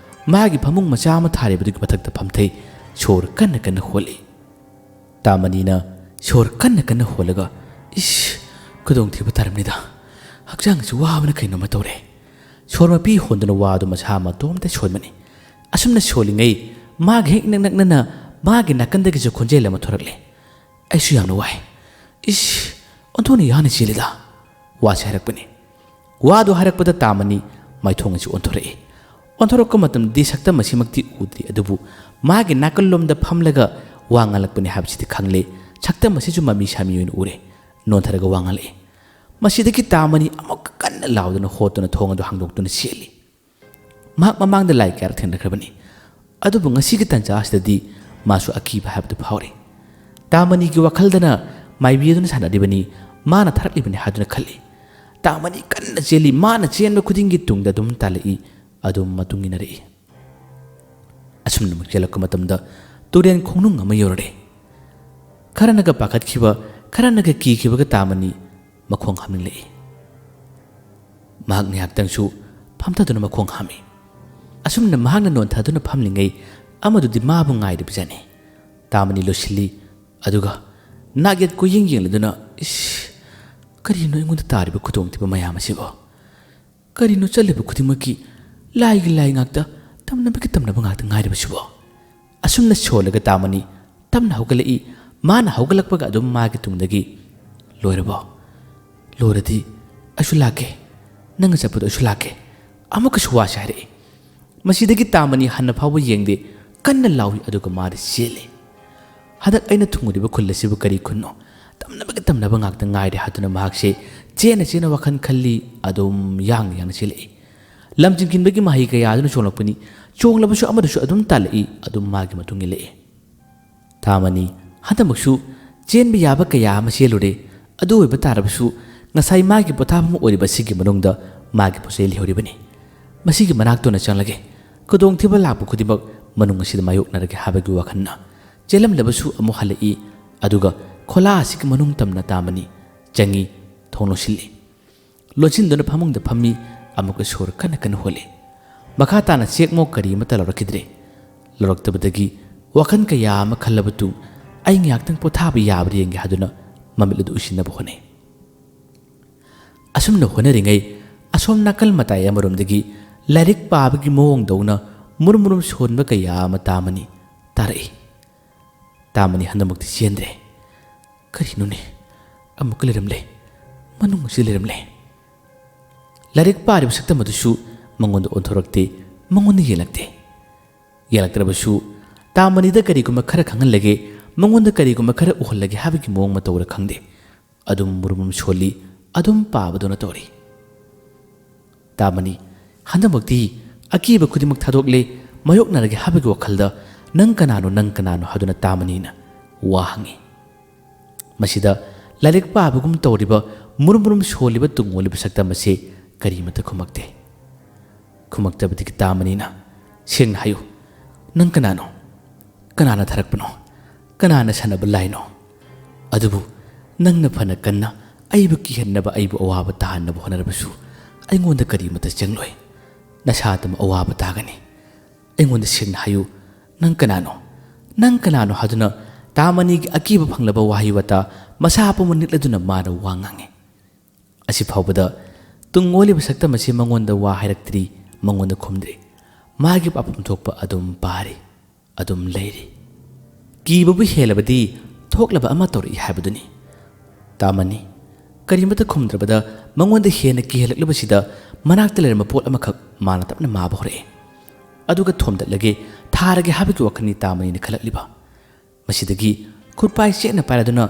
ꯃꯥꯒꯤ ꯐꯃꯨꯡ ꯃꯆꯥ ꯑꯃ ꯊꯥꯔꯤꯕꯗꯨꯒꯤ ꯃꯊꯛꯇ ꯐꯝꯊꯩ꯫ ꯁꯣꯔ ꯀꯟꯅ ꯀꯟꯅ ꯍꯣꯜꯂꯤ꯫ ꯇꯥꯃꯅꯤꯅ ꯁꯣꯔ ꯀꯟꯅ ꯀꯟꯅ ꯍꯣꯜꯂꯒ, "ꯏꯁ, ꯈꯨꯗꯣꯡꯊꯤꯕ ꯇꯥꯔꯝꯅꯤꯗ꯫ ꯍꯛꯆꯥꯡꯁꯤ ꯋꯥꯕꯅ ꯀꯩꯅꯣꯝꯃ ꯇꯧꯔꯦ꯫" ꯁꯣꯔ ꯃꯄꯤ ꯍꯣꯟꯗꯨꯅ ꯋꯥꯗꯨ ꯃꯁꯥ ꯃꯇꯣꯝꯇ ꯁꯣꯟꯕꯅꯤ꯫ ꯑꯁꯨꯝꯅ ꯁꯣꯜꯂꯤꯉꯩ ꯃꯥꯒ ꯍꯦꯛ ꯏꯅꯛ ꯅꯛꯅꯅ ꯃꯥꯒꯤ ꯅꯥꯀꯟꯗꯒꯤꯁꯨ ꯈꯣꯟꯖꯦꯜ ꯑꯃ ꯊꯣꯔꯛꯂꯦ꯫ "ꯑꯩꯁꯨ ꯌꯥꯝꯅ ꯋꯥꯏ꯫ ꯏꯁ, ꯑꯣꯟꯊꯣꯛꯅ ꯌꯥꯡꯅ ꯆꯦꯜꯂꯤꯗ꯫" ꯋꯥꯁꯤ ꯍꯥꯏꯔꯛꯄꯅꯤ꯫ ꯋꯥꯗꯨ ꯍꯥꯏꯔꯛꯄꯗ ꯇꯥꯃꯅꯤ ꯃꯥꯏꯊꯣꯡ ꯑꯁꯤ ꯑꯣꯟꯊꯣꯔꯛꯏ꯫ ꯑꯣꯟꯊꯣꯔꯛꯄ ꯃꯇꯝꯗꯗꯤ ꯁꯛꯇꯝ ꯑꯁꯤꯃꯛꯇꯤ ꯎꯗ꯭ꯔꯤ, ꯑꯗꯨꯕꯨ ꯃꯥꯒꯤ ꯅꯥꯀꯜꯂꯣꯝꯗ ꯐꯝꯂꯒ ꯋꯥ ꯉꯥꯡꯂꯛꯄꯅꯤ ꯍꯥꯏꯕꯁꯤꯗꯤ ꯈꯪꯂꯦ꯫ ꯁꯛꯇꯝ ꯑꯁꯤꯁꯨ ꯃꯃꯤ ꯁꯥꯃꯤ ꯑꯣꯏꯅ ꯎꯔꯦ꯫ ꯅꯣꯟꯊꯔꯒ ꯋꯥ ꯉꯥꯡꯂꯛꯏ꯫ ꯃꯁꯤꯗꯒꯤ ꯇꯥꯃꯅꯤ ꯑꯃꯨꯛꯀ ꯀꯟꯅ ꯂꯥꯎꯗꯨꯅ ꯍꯣꯠꯇꯨꯅ ꯊꯣꯡ ꯑꯗꯨ ꯍꯥꯡꯗꯣꯛꯇꯨꯅ ꯆꯦꯜꯂꯤ꯫ ꯃꯍꯥꯛ ꯃꯃꯥꯡꯗ ꯂꯥꯏ ꯀꯌꯥꯔꯛ ꯊꯦꯡꯅꯈ꯭ꯔꯕꯅꯤ, ꯑꯗꯨꯕꯨ ꯉꯁꯤꯒꯤ ꯇꯥꯟꯖꯥ ꯑꯁꯤꯗꯗꯤ ꯃꯥꯁꯨ ꯑꯀꯤꯕ ꯍꯥꯏꯕꯗꯨ ꯐꯥꯎꯔꯤ꯫ ꯇꯥꯃꯅꯤꯒꯤ ꯋꯥꯈꯜꯗꯅ ꯃꯥꯏꯕꯤ ꯑꯗꯨꯅ ꯁꯥꯟꯅꯔꯤꯕꯅꯤ, ꯃꯥꯅ ꯊꯥꯔꯛꯂꯤꯕꯅꯤ ꯍꯥꯏꯗꯨꯅ ꯈꯜꯂꯤ꯫ ꯇꯥꯃꯅꯤ ꯀꯟꯅ ꯆꯦꯜꯂꯤ, ꯃꯥꯅ ꯆꯦꯟꯕ ꯈꯨꯗꯤꯡꯒꯤ ꯇꯨꯡꯗ ꯑꯗꯨꯝ ꯇꯥꯜꯂꯛꯏ, ꯑꯗꯨꯝ ꯃꯇꯨꯡ ꯏꯟꯅꯔꯛꯏ꯫ ꯑꯁꯨꯝꯅ ꯑꯃꯨꯛ ꯆꯦꯜꯂꯛꯄ ꯃꯇꯝꯗ ꯇꯨꯔꯦꯟ ꯈꯣꯡꯅꯨꯡ ꯑꯃ ꯌꯧꯔꯛꯑꯦ꯫ ꯈꯔꯅꯒ ꯄꯥꯈꯠꯈꯤꯕ, ꯈꯔꯅꯒ ꯀꯤꯈꯤꯕꯒ ꯇꯥꯃꯅꯤ ꯃꯈꯣꯡ ꯍꯥꯝꯅꯤꯡꯂꯛꯏ꯫ ꯃꯍꯥꯛ ꯉꯥꯏꯍꯥꯛꯇꯪꯁꯨ ꯐꯝꯊꯗꯨꯅ ꯃꯈꯣꯡ ꯍꯥꯝꯃꯤ꯫ ꯑꯁꯨꯝꯅ ꯃꯍꯥꯛꯅ ꯅꯣꯟꯊꯗꯨꯅ ꯐꯝꯂꯤꯉꯩ ꯑꯃꯗꯨꯗꯤ ꯃꯥꯕꯨ ꯉꯥꯏꯔꯤꯕꯖꯥꯠꯅꯤ꯫ ꯇꯥꯃꯅꯤ ꯂꯣꯏꯁꯤꯜꯂꯤ, ꯑꯗꯨꯒ ꯅꯥꯛꯌꯦꯠ ꯀꯣꯏꯌꯦꯡ ꯌꯦꯡꯂꯗꯨꯅ, "ꯏꯁ, ꯀꯔꯤꯅꯣ ꯑꯩꯉꯣꯟꯗ ꯇꯥꯔꯤꯕ ꯈꯨꯗꯣꯡꯊꯤꯕ ꯃꯌꯥꯝ ꯑꯁꯤꯕꯣ? ꯀꯔꯤꯅꯣ ꯆꯠꯂꯤꯕ ꯈꯨꯗꯤꯡꯃꯛꯀꯤ ꯂꯥꯏꯒꯤ ꯂꯥꯏ ꯉꯥꯛꯇ, ꯇꯝꯅꯕꯒꯤ ꯇꯝꯅꯕ ꯉꯥꯛꯇ ꯉꯥꯏꯔꯤꯕꯁꯤꯕꯣ?" ꯑꯁꯨꯝꯅ ꯁꯣꯜꯂꯒ ꯇꯥꯃꯅꯤ ꯇꯞꯅ ꯍꯧꯒꯠꯂꯛꯏ꯫ ꯃꯥꯅ ꯍꯧꯒꯠꯂꯛꯄꯒ ꯑꯗꯨꯝ ꯃꯥꯒꯤ ꯇꯨꯡꯗꯒꯤ, "ꯂꯣꯏꯔꯕꯣ? ꯂꯣꯏꯔꯗꯤ ꯑꯩꯁꯨ ꯂꯥꯛꯀꯦ, ꯅꯪꯅ ꯆꯠꯄꯗꯣ ꯑꯩꯁꯨ ꯂꯥꯛꯀꯦ꯫" ꯑꯃꯨꯛꯀꯁꯨ ꯋꯥꯁꯤ ꯍꯥꯏꯔꯛꯏ꯫ ꯃꯁꯤꯗꯒꯤ ꯇꯥꯃꯅꯤ ꯍꯟꯅ ꯐꯥꯎꯕ ꯌꯦꯡꯗꯦ, ꯀꯟꯅ ꯂꯥꯎꯏ, ꯑꯗꯨꯒ ꯃꯥꯗꯤ ꯆꯦꯜꯂꯤ꯫ "ꯍꯟꯗꯛ ꯑꯩꯅ ꯊꯨꯡꯉꯨꯔꯤꯕ ꯈꯨꯜ ꯑꯁꯤꯕꯨ ꯀꯔꯤ ꯈꯨꯟꯅꯣ? ꯇꯝꯅꯕꯒꯤ ꯇꯝꯅꯕ ꯉꯥꯛꯇ ꯉꯥꯏꯔꯦ" ꯍꯥꯏꯗꯨꯅ ꯃꯍꯥꯛꯁꯦ ꯆꯦꯟꯅ ꯆꯦꯟꯅ ꯋꯥꯈꯜ ꯈꯜꯂꯤ, ꯑꯗꯨꯝ ꯌꯥꯡꯅ ꯌꯥꯡꯅ ꯆꯦꯜꯂꯛꯏ꯫ ꯂꯝ ꯆꯤꯡꯁꯤꯟꯕꯒꯤ ꯃꯍꯩ ꯀꯌꯥ ꯑꯗꯨꯅ ꯆꯣꯡꯂꯛꯄꯅꯤ꯫ ꯆꯣꯡꯂꯕꯁꯨ ꯑꯃꯗꯨꯁꯨ ꯑꯗꯨꯝ ꯇꯥꯜꯂꯛꯏ, ꯑꯗꯨꯝ ꯃꯥꯒꯤ ꯃꯇꯨꯡ ꯏꯜꯂꯛꯏ꯫ ꯇꯥꯃꯅꯤ ꯍꯟꯗꯛꯃꯛꯁꯨ ꯆꯦꯟꯕ ꯌꯥꯕ ꯀꯌꯥ ꯑꯃ ꯆꯦꯜꯂꯨꯔꯦ꯫ ꯑꯗꯨ ꯑꯣꯏꯕ ꯇꯥꯔꯕꯁꯨ ꯉꯁꯥꯏ ꯃꯥꯒꯤ ꯄꯣꯊꯥꯐꯝ ꯑꯣꯏꯔꯤꯕ ꯑꯁꯤꯒꯤ ꯃꯅꯨꯡꯗ ꯃꯥꯒꯤ ꯄꯣꯠꯆꯩ ꯂꯩꯍꯧꯔꯤꯕꯅꯤ꯫ ꯃꯁꯤꯒꯤ ꯃꯅꯥꯛꯇ ꯑꯣꯏꯅ ꯆꯪꯂꯒꯦ꯫ ꯈꯨꯗꯣꯡꯊꯤꯕ ꯂꯥꯛꯄ ꯈꯨꯗꯤꯡꯃꯛ ꯃꯅꯨꯡ ꯑꯁꯤꯗ ꯃꯥꯌꯣꯛꯅꯔꯒꯦ ꯍꯥꯏꯕꯒꯤ ꯋꯥꯈꯜꯅ ꯆꯦꯜꯂꯝꯂꯕꯁꯨ ꯑꯃꯨꯛ ꯍꯜꯂꯛꯏ꯫ ꯑꯗꯨꯒ ꯈꯣꯂꯥ ꯑꯁꯤꯒꯤ ꯃꯅꯨꯡ ꯇꯝꯅ ꯇꯥꯃꯅꯤ ꯆꯪꯉꯤ, ꯊꯣꯡ ꯂꯣꯟꯁꯤꯜꯂꯤ꯫ ꯂꯣꯟꯁꯤꯟꯗꯨꯅ ꯐꯃꯨꯡꯗ ꯐꯝꯃꯤ꯫ ꯑꯃꯨꯛꯀ ꯁꯣꯔ ꯀꯟꯅ ꯀꯟꯅ ꯍꯣꯜꯂꯤ꯫ ꯃꯈꯥ ꯇꯥꯅ ꯆꯦꯛꯃꯣꯛ ꯀꯔꯤ ꯑꯃꯠꯇ ꯂꯧꯔꯛꯈꯤꯗ꯭ꯔꯦ꯫ ꯂꯧꯔꯛꯇꯕꯗꯒꯤ ꯋꯥꯈꯜ ꯀꯌꯥ ꯑꯃ ꯈꯜꯂꯕ ꯇꯨꯡ ꯑꯩ ꯉꯥꯏꯍꯥꯛꯇꯪ ꯄꯣꯊꯥꯕ ꯌꯥꯕ꯭ꯔꯥ ꯌꯦꯡꯒꯦ ꯍꯥꯏꯗꯨꯅ ꯃꯃꯤꯠ ꯑꯗꯨ ꯎꯏꯁꯤꯟꯅꯕ ꯍꯣꯠꯅꯩ꯫ ꯑꯁꯨꯝꯅ ꯍꯣꯠꯅꯔꯤꯉꯩ ꯑꯁꯣꯝ ꯅꯥꯀꯜ ꯃꯇꯥꯏ ꯑꯃꯔꯣꯝꯗꯒꯤ ꯂꯥꯏꯔꯤꯛ ꯄꯥꯕꯒꯤ ꯃꯑꯣꯡꯗꯧꯅ ꯃꯨꯔꯨꯝ ꯃꯨꯔꯨꯝ ꯁꯣꯟꯕ ꯀꯌꯥ ꯑꯃ ꯇꯥꯃꯅꯤ ꯇꯥꯔꯛꯏ꯫ ꯇꯥꯃꯅꯤ ꯍꯟꯗꯛꯃꯛꯇꯤ ꯆꯦꯟꯗ꯭ꯔꯦ꯫ ꯀꯔꯤꯅꯣꯅꯦ? ꯑꯃꯨꯛꯀ ꯂꯩꯔꯝꯂꯦ꯫ ꯃꯅꯨꯡ ꯑꯁꯤꯗ ꯂꯩꯔꯝꯂꯦ꯫ ꯂꯥꯏꯔꯤꯛ ꯄꯥꯔꯤꯕ ꯁꯛꯇꯝ ꯑꯗꯨꯁꯨ ꯃꯉꯣꯟꯗ ꯑꯣꯟꯊꯣꯔꯛꯇꯦ, ꯃꯉꯣꯟꯗ ꯌꯦꯡꯂꯛꯇꯦ꯫ ꯌꯦꯡꯂꯛꯇ꯭ꯔꯕꯁꯨ ꯇꯥꯃꯅꯤꯗ ꯀꯔꯤꯒꯨꯝꯕ ꯈꯔ ꯈꯪꯍꯜꯂꯒꯦ, ꯃꯉꯣꯟꯗ ꯀꯔꯤꯒꯨꯝꯕ ꯈꯔ ꯎꯍꯜꯂꯒꯦ ꯍꯥꯏꯕꯒꯤ ꯃꯑꯣꯡ ꯃꯇꯧꯔ ꯈꯪꯗꯦ, ꯑꯗꯨꯝ ꯃꯨꯔꯨꯝ ꯃꯨꯔꯨꯝ ꯁꯣꯜꯂꯤ, ꯑꯗꯨꯝ ꯄꯥꯕꯗꯧꯅ ꯇꯧꯔꯤ꯫ ꯇꯥꯃꯅꯤ ꯍꯟꯗꯛꯃꯛꯇꯤ ꯑꯀꯤꯕ ꯈꯨꯗꯤꯡꯃꯛ ꯊꯥꯗꯣꯛꯂꯦ, ꯃꯥꯌꯣꯛꯅꯔꯒꯦ ꯍꯥꯏꯕꯒꯤ ꯋꯥꯈꯜꯗ "ꯅꯪ ꯀꯅꯥꯅꯣ, ꯅꯪ ꯀꯅꯥꯅꯣ?" ꯍꯥꯏꯗꯨꯅ ꯇꯥꯃꯅꯤꯅ ꯋꯥ ꯍꯪꯉꯤ꯫ ꯃꯁꯤꯗ ꯂꯥꯏꯔꯤꯛ ꯄꯥꯕꯒꯨꯝ ꯇꯧꯔꯤꯕ, ꯃꯨꯔꯨꯝ ꯃꯨꯔꯨꯝ ꯁꯣꯜꯂꯤꯕ ꯇꯨꯡ ꯑꯣꯜꯂꯤꯕ ꯁꯛꯇꯝ ꯑꯁꯤ ꯀꯔꯤꯃꯠꯇ ꯈꯨꯝꯃꯛꯇꯦ꯫ ꯈꯨꯝꯃꯛꯇꯕꯗꯒꯤ ꯇꯥꯃꯅꯤꯅ, "ꯁꯦꯡꯅ ꯍꯥꯏꯌꯨ, ꯅꯪ ꯀꯅꯥꯅꯣ? ꯀꯅꯥꯅ ꯊꯥꯔꯛꯄꯅꯣ? ꯀꯅꯥꯅ ꯁꯥꯟꯅꯕ ꯂꯥꯏꯅꯣ? ꯑꯗꯨꯕꯨ ꯅꯪꯅ ꯐꯅ ꯀꯟꯅ ꯑꯩꯕꯨ ꯀꯤꯍꯟꯅꯕ, ꯑꯩꯕꯨ ꯑꯋꯥꯕ ꯇꯥꯍꯟꯅꯕ ꯍꯣꯠꯅꯔꯕꯁꯨ ꯑꯩꯉꯣꯟꯗ ꯀꯔꯤꯃꯠꯇ ꯆꯪꯂꯣꯏ꯫ ꯅꯁꯥꯗꯃꯛ ꯑꯋꯥꯕ ꯇꯥꯒꯅꯤ꯫ ꯑꯩꯉꯣꯟꯗ ꯁꯦꯡꯅ ꯍꯥꯏꯌꯨ, ꯅꯪ ꯀꯅꯥꯅꯣ? ꯅꯪ ꯀꯅꯥꯅꯣ?" ꯍꯥꯏꯗꯨꯅ ꯇꯥꯃꯅꯤꯒꯤ ꯑꯀꯤꯕ ꯐꯪꯂꯕ ꯋꯥꯍꯩ ꯋꯥꯇꯥ ꯃꯁꯥ ꯄꯨꯝꯕ ꯅꯤꯛꯂꯗꯨꯅ ꯃꯥꯅ ꯋꯥ ꯉꯥꯡꯉꯤ꯫ ꯑꯁꯤ ꯐꯥꯎꯕꯗ ꯇꯨꯡ ꯑꯣꯜꯂꯤꯕ ꯁꯛꯇꯝ ꯑꯁꯤ ꯃꯉꯣꯟꯗ ꯋꯥ ꯍꯥꯏꯔꯛꯇ꯭ꯔꯤ, ꯃꯉꯣꯟꯗ ꯈꯨꯝꯗ꯭ꯔꯤ꯫ ꯃꯥꯒꯤ ꯄꯥꯐꯝ ꯊꯣꯛꯄ ꯑꯗꯨꯝ ꯄꯥꯔꯤ, ꯑꯗꯨꯝ ꯂꯩꯔꯤ꯫ ꯀꯤꯕꯕꯨ ꯍꯦꯜꯂꯕꯗꯤ ꯊꯣꯛꯂꯕ ꯑꯃ ꯇꯧꯔꯛꯏ ꯍꯥꯏꯕꯗꯨꯅꯤ꯫ ꯇꯥꯃꯅꯤ ꯀꯔꯤꯃꯠꯇ ꯈꯨꯝꯗ꯭ꯔꯕꯗ ꯃꯉꯣꯟꯗ ꯍꯦꯟꯅ ꯀꯤꯍꯜꯂꯛꯂꯕꯁꯤꯗ ꯃꯅꯥꯛꯇ ꯂꯩꯔꯝꯕ ꯄꯣꯠ ꯑꯃꯈꯛ ꯃꯥꯅ ꯇꯞꯅ ꯃꯥꯕ ꯍꯧꯔꯛꯏ꯫ ꯑꯗꯨꯒ ꯊꯣꯝꯗꯠꯂꯒꯦ, ꯊꯥꯔꯒꯦ ꯍꯥꯏꯕꯒꯤ ꯋꯥꯈꯜꯅꯤ ꯇꯥꯃꯅꯤꯅ ꯈꯜꯂꯛꯂꯤꯕ꯫ ꯃꯁꯤꯗꯒꯤ ꯈꯨꯠꯄꯥꯏ ꯆꯦꯠꯅ ꯄꯥꯏꯔꯗꯨꯅ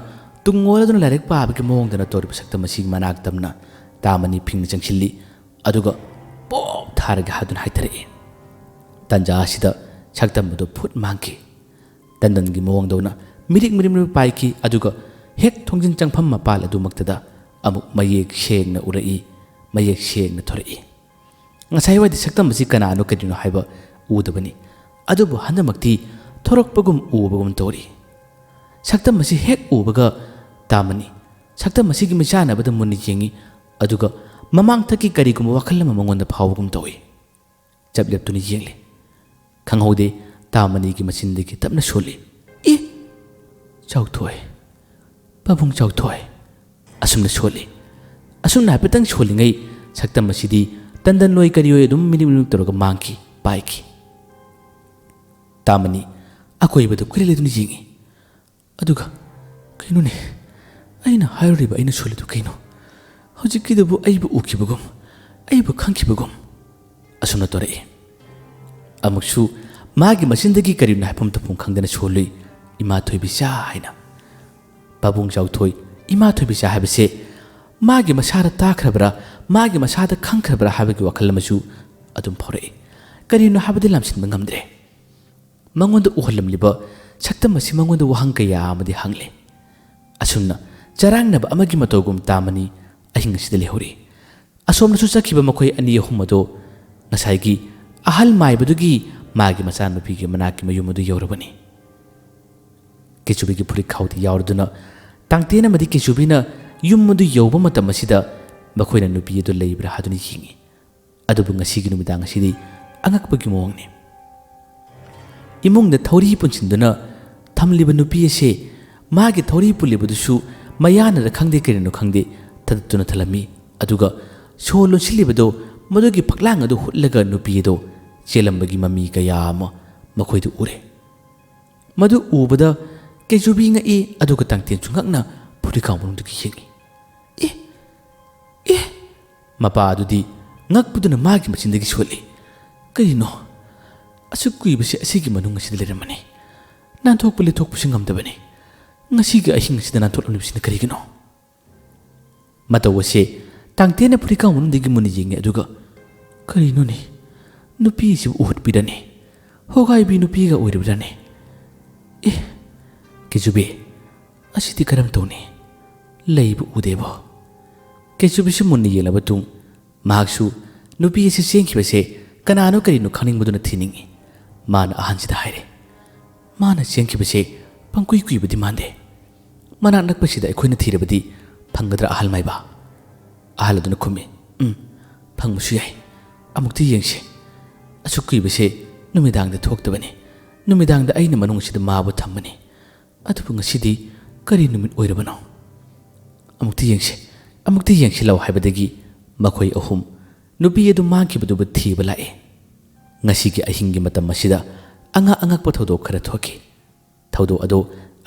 ꯇꯨꯡ ꯑꯣꯜꯂꯗꯨꯅ ꯂꯥꯏꯔꯤꯛ ꯄꯥꯕꯒꯤ ꯃꯑꯣꯡꯗꯅ ꯇꯧꯔꯤꯕ ꯁꯛꯇꯝ ꯑꯁꯤꯒꯤ ꯃꯅꯥꯛ ꯇꯝꯅ ꯇꯥꯃꯅꯤ ꯐꯤꯡꯅ ꯆꯪꯁꯤꯜꯂꯤ꯫ ꯑꯗꯨꯒ "ꯄꯣꯞ ꯊꯥꯔꯒꯦ" ꯍꯥꯏꯗꯨꯅ ꯍꯥꯏꯊꯔꯛꯏ꯫ ꯇꯟꯖꯥ ꯑꯁꯤꯗ ꯁꯛꯇꯝ ꯑꯗꯨ ꯐꯨꯠ ꯃꯥꯡꯈꯤ꯫ ꯇꯟꯗꯟꯒꯤ ꯃꯑꯣꯡꯗꯧꯅ ꯃꯤꯔꯤꯛ ꯃꯤꯔꯤꯛ ꯃꯤꯔꯤꯛ ꯄꯥꯏꯈꯤ꯫ ꯑꯗꯨꯒ ꯍꯦꯛ ꯊꯣꯡꯖꯤꯟ ꯆꯪꯐꯝ ꯃꯄꯥꯜ ꯑꯗꯨꯃꯛꯇꯗ ꯑꯃꯨꯛ ꯃꯌꯦꯛ ꯁꯦꯡꯅ ꯎꯔꯛꯏ, ꯃꯌꯦꯛ ꯁꯦꯡꯅ ꯊꯣꯔꯛꯏ꯫ ꯉꯁꯥꯏꯋꯥꯏꯗꯤ ꯁꯛꯇꯝ ꯑꯁꯤ ꯀꯅꯥꯅꯣ ꯀꯔꯤꯅꯣ ꯍꯥꯏꯕ ꯎꯗꯕꯅꯤ, ꯑꯗꯨꯕꯨ ꯍꯟꯗꯛꯃꯛꯇꯤ ꯊꯣꯔꯛꯄꯒꯨꯝ ꯎꯕꯒꯨꯝ ꯇꯧꯔꯤ꯫ ꯁꯛꯇꯝ ꯑꯁꯤ ꯍꯦꯛ ꯎꯕꯒ ꯇꯥꯃꯅꯤ ꯁꯛꯇꯝ ꯑꯁꯤꯒꯤ ꯃꯤꯆꯥꯟꯅꯕꯗ ꯃꯨꯟꯅ ꯌꯦꯡꯉꯤ, ꯑꯗꯨꯒ ꯃꯃꯥꯡꯊꯛꯀꯤ ꯀꯔꯤꯒꯨꯝꯕ ꯋꯥꯈꯜ ꯑꯃ ꯃꯉꯣꯟꯗ ꯐꯥꯎꯕꯒꯨꯝ ꯇꯧꯏ꯫ ꯆꯞ ꯂꯦꯞꯇꯨꯅ ꯌꯦꯡꯂꯤ꯫ ꯈꯪꯍꯧꯗꯦ, ꯇꯥ ꯃꯅꯤꯒꯤ ꯃꯆꯤꯟꯗꯒꯤ ꯇꯞꯅ ꯁꯣꯜꯂꯤ, "ꯏ! ꯆꯥꯎꯊꯣꯏ, ꯄꯥꯕꯨꯡ ꯆꯥꯎꯊꯣꯏ!" ꯑꯁꯨꯝꯅ ꯁꯣꯜꯂꯤ꯫ ꯑꯁꯨꯝꯅ ꯍꯥꯏꯐꯦꯠꯇꯪ ꯁꯣꯜꯂꯤꯉꯩ ꯁꯛꯇꯝ ꯑꯁꯤꯗꯤ ꯇꯟꯗꯟ ꯂꯣꯏ ꯀꯔꯤ ꯑꯣꯏ ꯑꯗꯨꯝ ꯃꯤꯅꯤꯛ ꯃꯤꯅꯤꯛ ꯇꯧꯔꯒ ꯃꯥꯡꯈꯤ, ꯄꯥꯏꯈꯤ꯫ ꯇꯥ ꯃꯅꯤ ꯑꯀꯣꯏꯕꯗ ꯀꯣꯏꯔꯦꯜ ꯂꯩꯗꯨꯅ ꯌꯦꯡꯉꯤ꯫ ꯑꯗꯨꯒ, "ꯀꯩꯅꯣꯅꯦ, ꯑꯩꯅ ꯍꯥꯏꯔꯨꯔꯤꯕ, ꯑꯩꯅ ꯁꯣꯜꯂꯤꯗꯨ ꯀꯩꯅꯣ? ꯍꯧꯖꯤꯛꯀꯤꯗꯨꯕꯨ ꯑꯩꯕꯨ ꯎꯈꯤꯕꯒꯨꯝ, ꯑꯩꯕꯨ ꯈꯪꯈꯤꯕꯒꯨꯝ?" ꯑꯁꯨꯝꯅ ꯇꯧꯔꯛꯏ꯫ ꯑꯃꯨꯛꯁꯨ ꯃꯥꯒꯤ ꯃꯆꯤꯟꯗꯒꯤ ꯀꯔꯤꯅꯣ ꯍꯥꯏꯐꯝ ꯇꯧꯐꯝ ꯈꯪꯗꯅ ꯁꯣꯜꯂꯨꯏ, "ꯏꯃꯥ ꯊꯣꯏꯕꯤꯆꯥ" ꯍꯥꯏꯅ꯫ ꯄꯥꯕꯨꯡ ꯆꯥꯎꯊꯣꯏ, ꯏꯃꯥ ꯊꯣꯏꯕꯤꯆꯥ ꯍꯥꯏꯕꯁꯦ ꯃꯥꯒꯤ ꯃꯁꯥꯗ ꯇꯥꯈ꯭ꯔꯕ꯭ꯔꯥ, ꯃꯥꯒꯤ ꯃꯁꯥꯗ ꯈꯪꯈ꯭ꯔꯕ꯭ꯔꯥ ꯍꯥꯏꯕꯒꯤ ꯋꯥꯈꯜ ꯑꯃꯁꯨ ꯑꯗꯨꯝ ꯐꯥꯎꯔꯛꯏ꯫ ꯀꯔꯤꯅꯣ ꯍꯥꯏꯕꯗꯤ ꯂꯥꯝꯁꯤꯟꯕ ꯉꯝꯗ꯭ꯔꯦ꯫ ꯃꯉꯣꯟꯗ ꯎꯍꯜꯂꯝꯂꯤꯕ ꯁꯛꯇꯝ ꯑꯁꯤ ꯃꯉꯣꯟꯗ ꯋꯥꯍꯪ ꯀꯌꯥ ꯑꯃꯗꯤ ꯍꯪꯂꯦ꯫ ꯑꯁꯨꯝꯅ ꯆꯔꯥꯡꯅꯕ ꯑꯃꯒꯤ ꯃꯇꯧꯒꯨꯝ ꯇꯥ ꯃꯅꯤ ꯑꯍꯤꯡ ꯑꯁꯤꯗ ꯂꯩꯍꯧꯔꯤ꯫ ꯑꯁꯣꯝꯗꯁꯨ ꯆꯠꯈꯤꯕ ꯃꯈꯣꯏ ꯑꯅꯤ ꯑꯍꯨꯝ ꯑꯗꯣ ꯉꯁꯥꯏꯒꯤ ꯑꯍꯜ ꯃꯥꯏꯕꯗꯨꯒꯤ ꯃꯥꯒꯤ ꯃꯆꯥꯅꯨꯄꯤꯒꯤ ꯃꯅꯥꯛꯀꯤ ꯃꯌꯨꯝ ꯑꯗꯨ ꯌꯧꯔꯕꯅꯤ꯫ ꯀꯦꯆꯨꯕꯤꯒꯤ ꯐꯨꯔꯤꯠꯈꯥꯎꯗꯤ ꯌꯥꯎꯔꯗꯨꯅ ꯇꯥꯡꯇꯦꯟ ꯑꯃꯗꯤ ꯀꯦꯆꯨꯕꯤꯅ ꯌꯨꯝ ꯑꯗꯨ ꯌꯧꯕ ꯃꯇꯝ ꯑꯁꯤꯗ ꯃꯈꯣꯏꯅ ꯅꯨꯄꯤ ꯑꯗꯨ ꯂꯩꯕ꯭ꯔꯥ ꯍꯥꯏꯗꯨꯅ ꯌꯦꯡꯉꯤ꯫ ꯑꯗꯨꯕꯨ ꯉꯁꯤꯒꯤ ꯅꯨꯃꯤꯗꯥꯡ ꯑꯁꯤꯗꯤ ꯑꯉꯛꯄꯒꯤ ꯃꯑꯣꯡꯅꯤ꯫ ꯏꯃꯨꯡꯗ ꯊꯧꯔꯤ ꯄꯨꯟꯁꯤꯟꯗꯨꯅ ꯊꯝꯂꯤꯕ ꯅꯨꯄꯤ ꯑꯁꯦ ꯃꯥꯒꯤ ꯊꯧꯔꯤ ꯄꯨꯜꯂꯤꯕꯗꯨꯁꯨ ꯃꯌꯥꯅꯔ ꯈꯪꯗꯦ, ꯀꯔꯤꯅꯣ ꯈꯪꯗꯦ, ꯊꯗꯠꯇꯨꯅ ꯊꯜꯂꯝꯃꯤ꯫ ꯑꯗꯨꯒ ꯁꯣ ꯂꯣꯟꯁꯤꯜꯂꯤꯕꯗꯣ, ꯃꯗꯨꯒꯤ ꯐꯛꯂꯥꯡ ꯑꯗꯨ ꯍꯨꯠꯂꯒ ꯅꯨꯄꯤ ꯑꯗꯣ ꯆꯦꯜꯂꯝꯕꯒꯤ ꯃꯃꯤ ꯀꯌꯥ ꯑꯃ ꯃꯈꯣꯏꯗ ꯎꯔꯦ꯫ ꯃꯗꯨ ꯎꯕꯗ ꯀꯦꯖꯨꯕꯤ ꯉꯛꯏ, ꯑꯗꯨꯒ ꯇꯥꯡꯇꯦꯟꯁꯨ ꯉꯛꯅ ꯐꯨꯔꯤꯈꯥꯎ ꯃꯅꯨꯡꯗꯒꯤ ꯌꯦꯡꯉꯤ꯫ "ꯑꯦ! ꯑꯦ!" ꯃꯄꯥ ꯑꯗꯨꯗꯤ ꯉꯛꯄꯗꯨꯅ ꯃꯥꯒꯤ ꯃꯆꯤꯟꯗꯒꯤ ꯁꯣꯜꯂꯤ꯫ "ꯀꯔꯤꯅꯣ? ꯑꯁꯨꯛ ꯀꯨꯏꯕꯁꯤ ꯑꯁꯤꯒꯤ ꯃꯅꯨꯡ ꯑꯁꯤꯗ ꯂꯩꯔꯝꯕꯅꯤ꯫ ꯅꯥꯟꯊꯣꯛꯄ ꯂꯤꯊꯣꯛꯄꯁꯨ ꯉꯝꯗꯕꯅꯤ꯫ ꯉꯁꯤꯒꯤ ꯑꯍꯤꯡ ꯑꯁꯤꯗ ꯅꯥꯟꯊꯣꯛꯂꯝꯂꯤꯕꯁꯤꯅ ꯀꯔꯤꯒꯤꯅꯣ?" ꯃꯇꯧ ꯑꯁꯦ ꯇꯥꯡꯇꯦꯟꯅ ꯐꯨꯔꯤꯈꯥꯎ ꯃꯅꯨꯡꯗꯒꯤ ꯃꯨꯟꯅ ꯌꯦꯡꯉꯤ, ꯑꯗꯨꯒ, "ꯀꯔꯤꯅꯣꯅꯦ? ꯅꯨꯄꯤꯁꯤꯕꯨ ꯎꯍꯠꯄꯤꯔꯅꯤ? ꯍꯣꯒꯥꯏꯕꯤ ꯅꯨꯄꯤꯒ ꯑꯣꯏꯔꯤꯕ꯭ꯔꯥꯅꯦ? ꯑꯦ, ꯀꯦꯖꯨꯕꯤ, ꯑꯁꯤꯗꯤ ꯀꯔꯝ ꯇꯧꯅꯤ? ꯂꯩꯕ ꯎꯗꯦꯕꯣ?" ꯀꯦꯖꯨꯕꯤꯁꯨ ꯃꯨꯟꯅ ꯌꯦꯡꯂꯕ ꯇꯨꯡ, ꯃꯍꯥꯛꯁꯨ ꯅꯨꯄꯤ ꯑꯁꯤ ꯆꯦꯟꯈꯤꯕꯁꯦ ꯀꯅꯥꯅꯣ ꯀꯔꯤꯅꯣ ꯈꯪꯅꯤꯡꯕꯗꯨꯅ ꯊꯤꯅꯤꯡꯏ꯫ ꯃꯥꯅ ꯑꯍꯟꯁꯤꯗ ꯍꯥꯏꯔꯦ, "ꯃꯥꯅ ꯆꯦꯟꯈꯤꯕꯁꯦ ꯄꯪꯀꯨꯏ ꯀꯨꯏꯕꯗꯤ ꯃꯥꯟꯗꯦ꯫ ꯃꯅꯥꯛ ꯅꯛꯄꯁꯤꯗ ꯑꯩꯈꯣꯏꯅ ꯊꯤꯔꯕꯗꯤ ꯐꯪꯒꯗ꯭ꯔꯥ, ꯑꯍꯜ ꯃꯥꯏꯕ?" ꯑꯍꯜ ꯑꯗꯨꯅ ꯈꯨꯝꯃꯤ, "ꯎꯝ, ꯐꯪꯕꯁꯨ ꯌꯥꯏ꯫ ꯑꯃꯨꯛꯇꯤ ꯌꯦꯡꯁꯤ꯫ ꯑꯁꯨꯛ ꯀꯨꯏꯕꯁꯦ ꯅꯨꯃꯤꯗꯥꯡꯗ ꯊꯣꯛꯇꯕꯅꯤ꯫ ꯅꯨꯃꯤꯗꯥꯡꯗ ꯑꯩꯅ ꯃꯅꯨꯡꯁꯤꯗ ꯃꯥꯕꯨ ꯊꯝꯕꯅꯤ꯫ ꯑꯗꯨꯕꯨ ꯉꯁꯤꯗꯤ ꯀꯔꯤ ꯅꯨꯃꯤꯠ ꯑꯣꯏꯔꯕꯅꯣ? ꯑꯃꯨꯛꯇꯤ ꯌꯦꯡꯁꯤ, ꯑꯃꯨꯛꯇꯤ ꯌꯦꯡꯁꯤ ꯂꯥꯎ" ꯍꯥꯏꯕꯗꯒꯤ ꯃꯈꯣꯏ ꯑꯍꯨꯝ ꯅꯨꯄꯤ ꯑꯗꯨ ꯃꯥꯡꯈꯤꯕꯗꯨꯕꯨ ꯊꯤꯕ ꯂꯥꯛꯏ꯫ ꯉꯁꯤꯒꯤ ꯑꯍꯤꯡꯒꯤ ꯃꯇꯝ ꯑꯁꯤꯗ ꯑꯉꯛ ꯑꯉꯛꯄ ꯊꯧꯗꯣꯛ ꯈꯔ ꯊꯣꯛꯈꯤ꯫ ꯊꯧꯗꯣꯛ ꯑꯗꯨ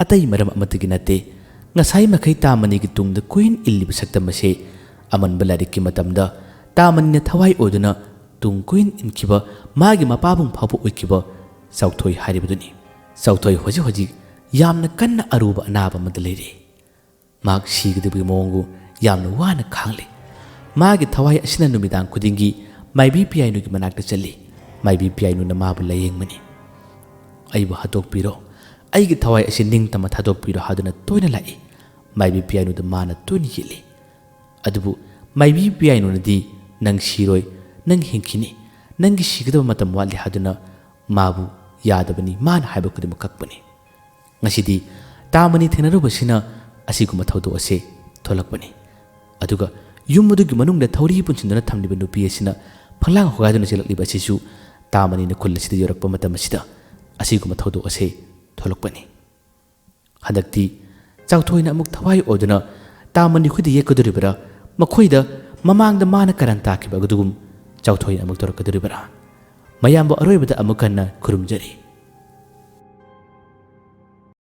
ꯑꯇꯩ ꯃꯔꯝ ꯑꯃꯠꯇꯒꯤ ꯅꯠꯇꯦ꯫ ꯉꯁꯥꯏ ꯃꯈꯩ ꯇꯥꯃꯅꯤꯒꯤ ꯇꯨꯡꯗ ꯀꯣꯏꯏꯟ ꯏꯜꯂꯤꯕ ꯁꯛꯇꯝ ꯑꯁꯤ ꯑꯃꯟꯕ ꯂꯥꯏꯔꯤꯛꯀꯤ ꯃꯇꯝꯗ ꯇꯥꯃꯅꯤꯅ ꯊꯋꯥꯏ ꯑꯣꯏꯗꯨꯅ ꯇꯨꯡ ꯀꯣꯏꯏꯟ ꯏꯟꯈꯤꯕ ꯃꯥꯒꯤ ꯃꯄꯥꯕꯨꯡ ꯐꯥꯎꯕ ꯑꯣꯏꯈꯤꯕ ꯆꯥꯎꯊꯣꯏ ꯍꯥꯏꯔꯤꯕꯗꯨꯅꯤ꯫ ꯆꯥꯎꯊꯣꯏ ꯍꯧꯖꯤꯛ ꯍꯧꯖꯤꯛ ꯌꯥꯝꯅ ꯀꯟꯅ ꯑꯔꯨꯕ ꯑꯅꯥꯕ ꯑꯃꯗ ꯂꯩꯔꯤ꯫ ꯃꯍꯥꯛ ꯁꯤꯒꯗꯕꯒꯤ ꯃꯑꯣꯡꯕꯨ ꯌꯥꯝꯅ ꯋꯥꯅ ꯈꯥꯡꯂꯤ꯫ ꯃꯥꯒꯤ ꯊꯋꯥꯏ ꯑꯁꯤꯅ ꯅꯨꯃꯤꯗꯥꯡ ꯈꯨꯗꯤꯡꯒꯤ ꯃꯥꯏꯕꯤ ꯄꯤꯌꯥꯏꯅꯨꯒꯤ ꯃꯅꯥꯛꯇ ꯆꯠꯂꯤ꯫ ꯃꯥꯏꯕꯤ ꯄꯤꯌꯥꯏꯅꯨꯅ ꯃꯥꯕꯨ ꯂꯥꯌꯦꯡꯕꯅꯤ꯫ "ꯑꯩꯕꯨ ꯍꯥꯠꯇꯣꯛꯄꯤꯔꯣ, ꯑꯩꯒꯤ ꯊꯋꯥꯏ ꯑꯁꯤ ꯅꯤꯡꯇꯝꯅ ꯊꯥꯗꯣꯛꯄꯤꯔꯣ" ꯍꯥꯏꯗꯨꯅ ꯇꯣꯏꯅ ꯂꯥꯛꯏ꯫ ꯃꯥꯏꯕꯤ ꯄꯤꯌꯥꯏꯅꯨꯗ ꯃꯥꯅ ꯇꯣꯏꯅ ꯌꯦꯠꯂꯤ꯫ ꯑꯗꯨꯕꯨ ꯃꯥꯏꯕꯤ ꯄꯤꯌꯥꯏꯅꯨꯅꯗꯤ "ꯅꯪ ꯁꯤꯔꯣꯏ, ꯅꯪ ꯍꯤꯡꯈꯤꯅꯤ, ꯅꯪꯒꯤ ꯁꯤꯒꯗꯕ ꯃꯇꯝ ꯋꯥꯠꯂꯤ" ꯍꯥꯏꯗꯨꯅ ꯃꯥꯕꯨ ꯌꯥꯗꯕꯅꯤ, ꯃꯥꯅ ꯍꯥꯏꯕ ꯈꯨꯗꯤꯡꯃꯛ ꯀꯛꯄꯅꯤ꯫ ꯉꯁꯤꯗꯤ ꯇꯥꯃꯅꯤ ꯊꯦꯡꯅꯔꯨꯕꯁꯤꯅ ꯑꯁꯤꯒꯨꯝꯕ ꯊꯧꯗꯣꯛ ꯑꯁꯤ ꯊꯣꯛꯂꯛꯄꯅꯤ꯫ ꯑꯗꯨꯒ ꯌꯨꯝ ꯑꯗꯨꯒꯤ ꯃꯅꯨꯡꯗ ꯊꯧꯔꯤ ꯄꯨꯟꯁꯤꯟꯗꯨꯅ ꯊꯝꯂꯤꯕ ꯅꯨꯄꯤ ꯑꯁꯤꯅ ꯐꯪꯂꯥꯡ ꯍꯣꯒꯥꯏꯗꯨꯅ ꯆꯦꯜꯂꯛꯂꯤꯕ ꯑꯁꯤꯁꯨ ꯇꯥꯃꯅꯤꯅ ꯈꯨꯜ ꯑꯁꯤꯗ ꯌꯧꯔꯛꯄ ꯃꯇꯝ ꯑꯁꯤꯗ ꯑꯁꯤꯒꯨꯝꯕ ꯊꯧꯗꯣꯛ ꯑꯁꯤ ꯊꯣꯛꯂꯛꯄꯅꯤ꯫ ꯍꯟꯗꯛꯇꯤ ꯆꯥꯎꯊꯣꯏꯅ ꯑꯃꯨꯛ ꯊꯋꯥꯏ ꯑꯣꯏꯗꯨꯅ ꯇꯥꯃꯅꯤ ꯈꯨꯗꯤ ꯌꯦꯛꯀꯗꯧꯔꯤꯕꯔꯥ? ꯃꯈꯣꯏꯗ ꯃꯃꯥꯡꯗ ꯃꯥꯅ ꯀꯔꯟ ꯇꯥꯈꯤꯕ ꯑꯗꯨꯒꯨꯝ ꯆꯥꯎꯊꯣꯏꯅ ꯑꯃꯨꯛ ꯇꯧꯔꯛꯀꯗꯧꯔꯤꯕꯔꯥ? ꯃꯌꯥꯝꯕꯨ ꯑꯔꯣꯏꯕꯗ ꯑꯃꯨꯛ ꯍꯟꯅ ꯈꯨꯔꯨꯝꯖꯔꯤ꯫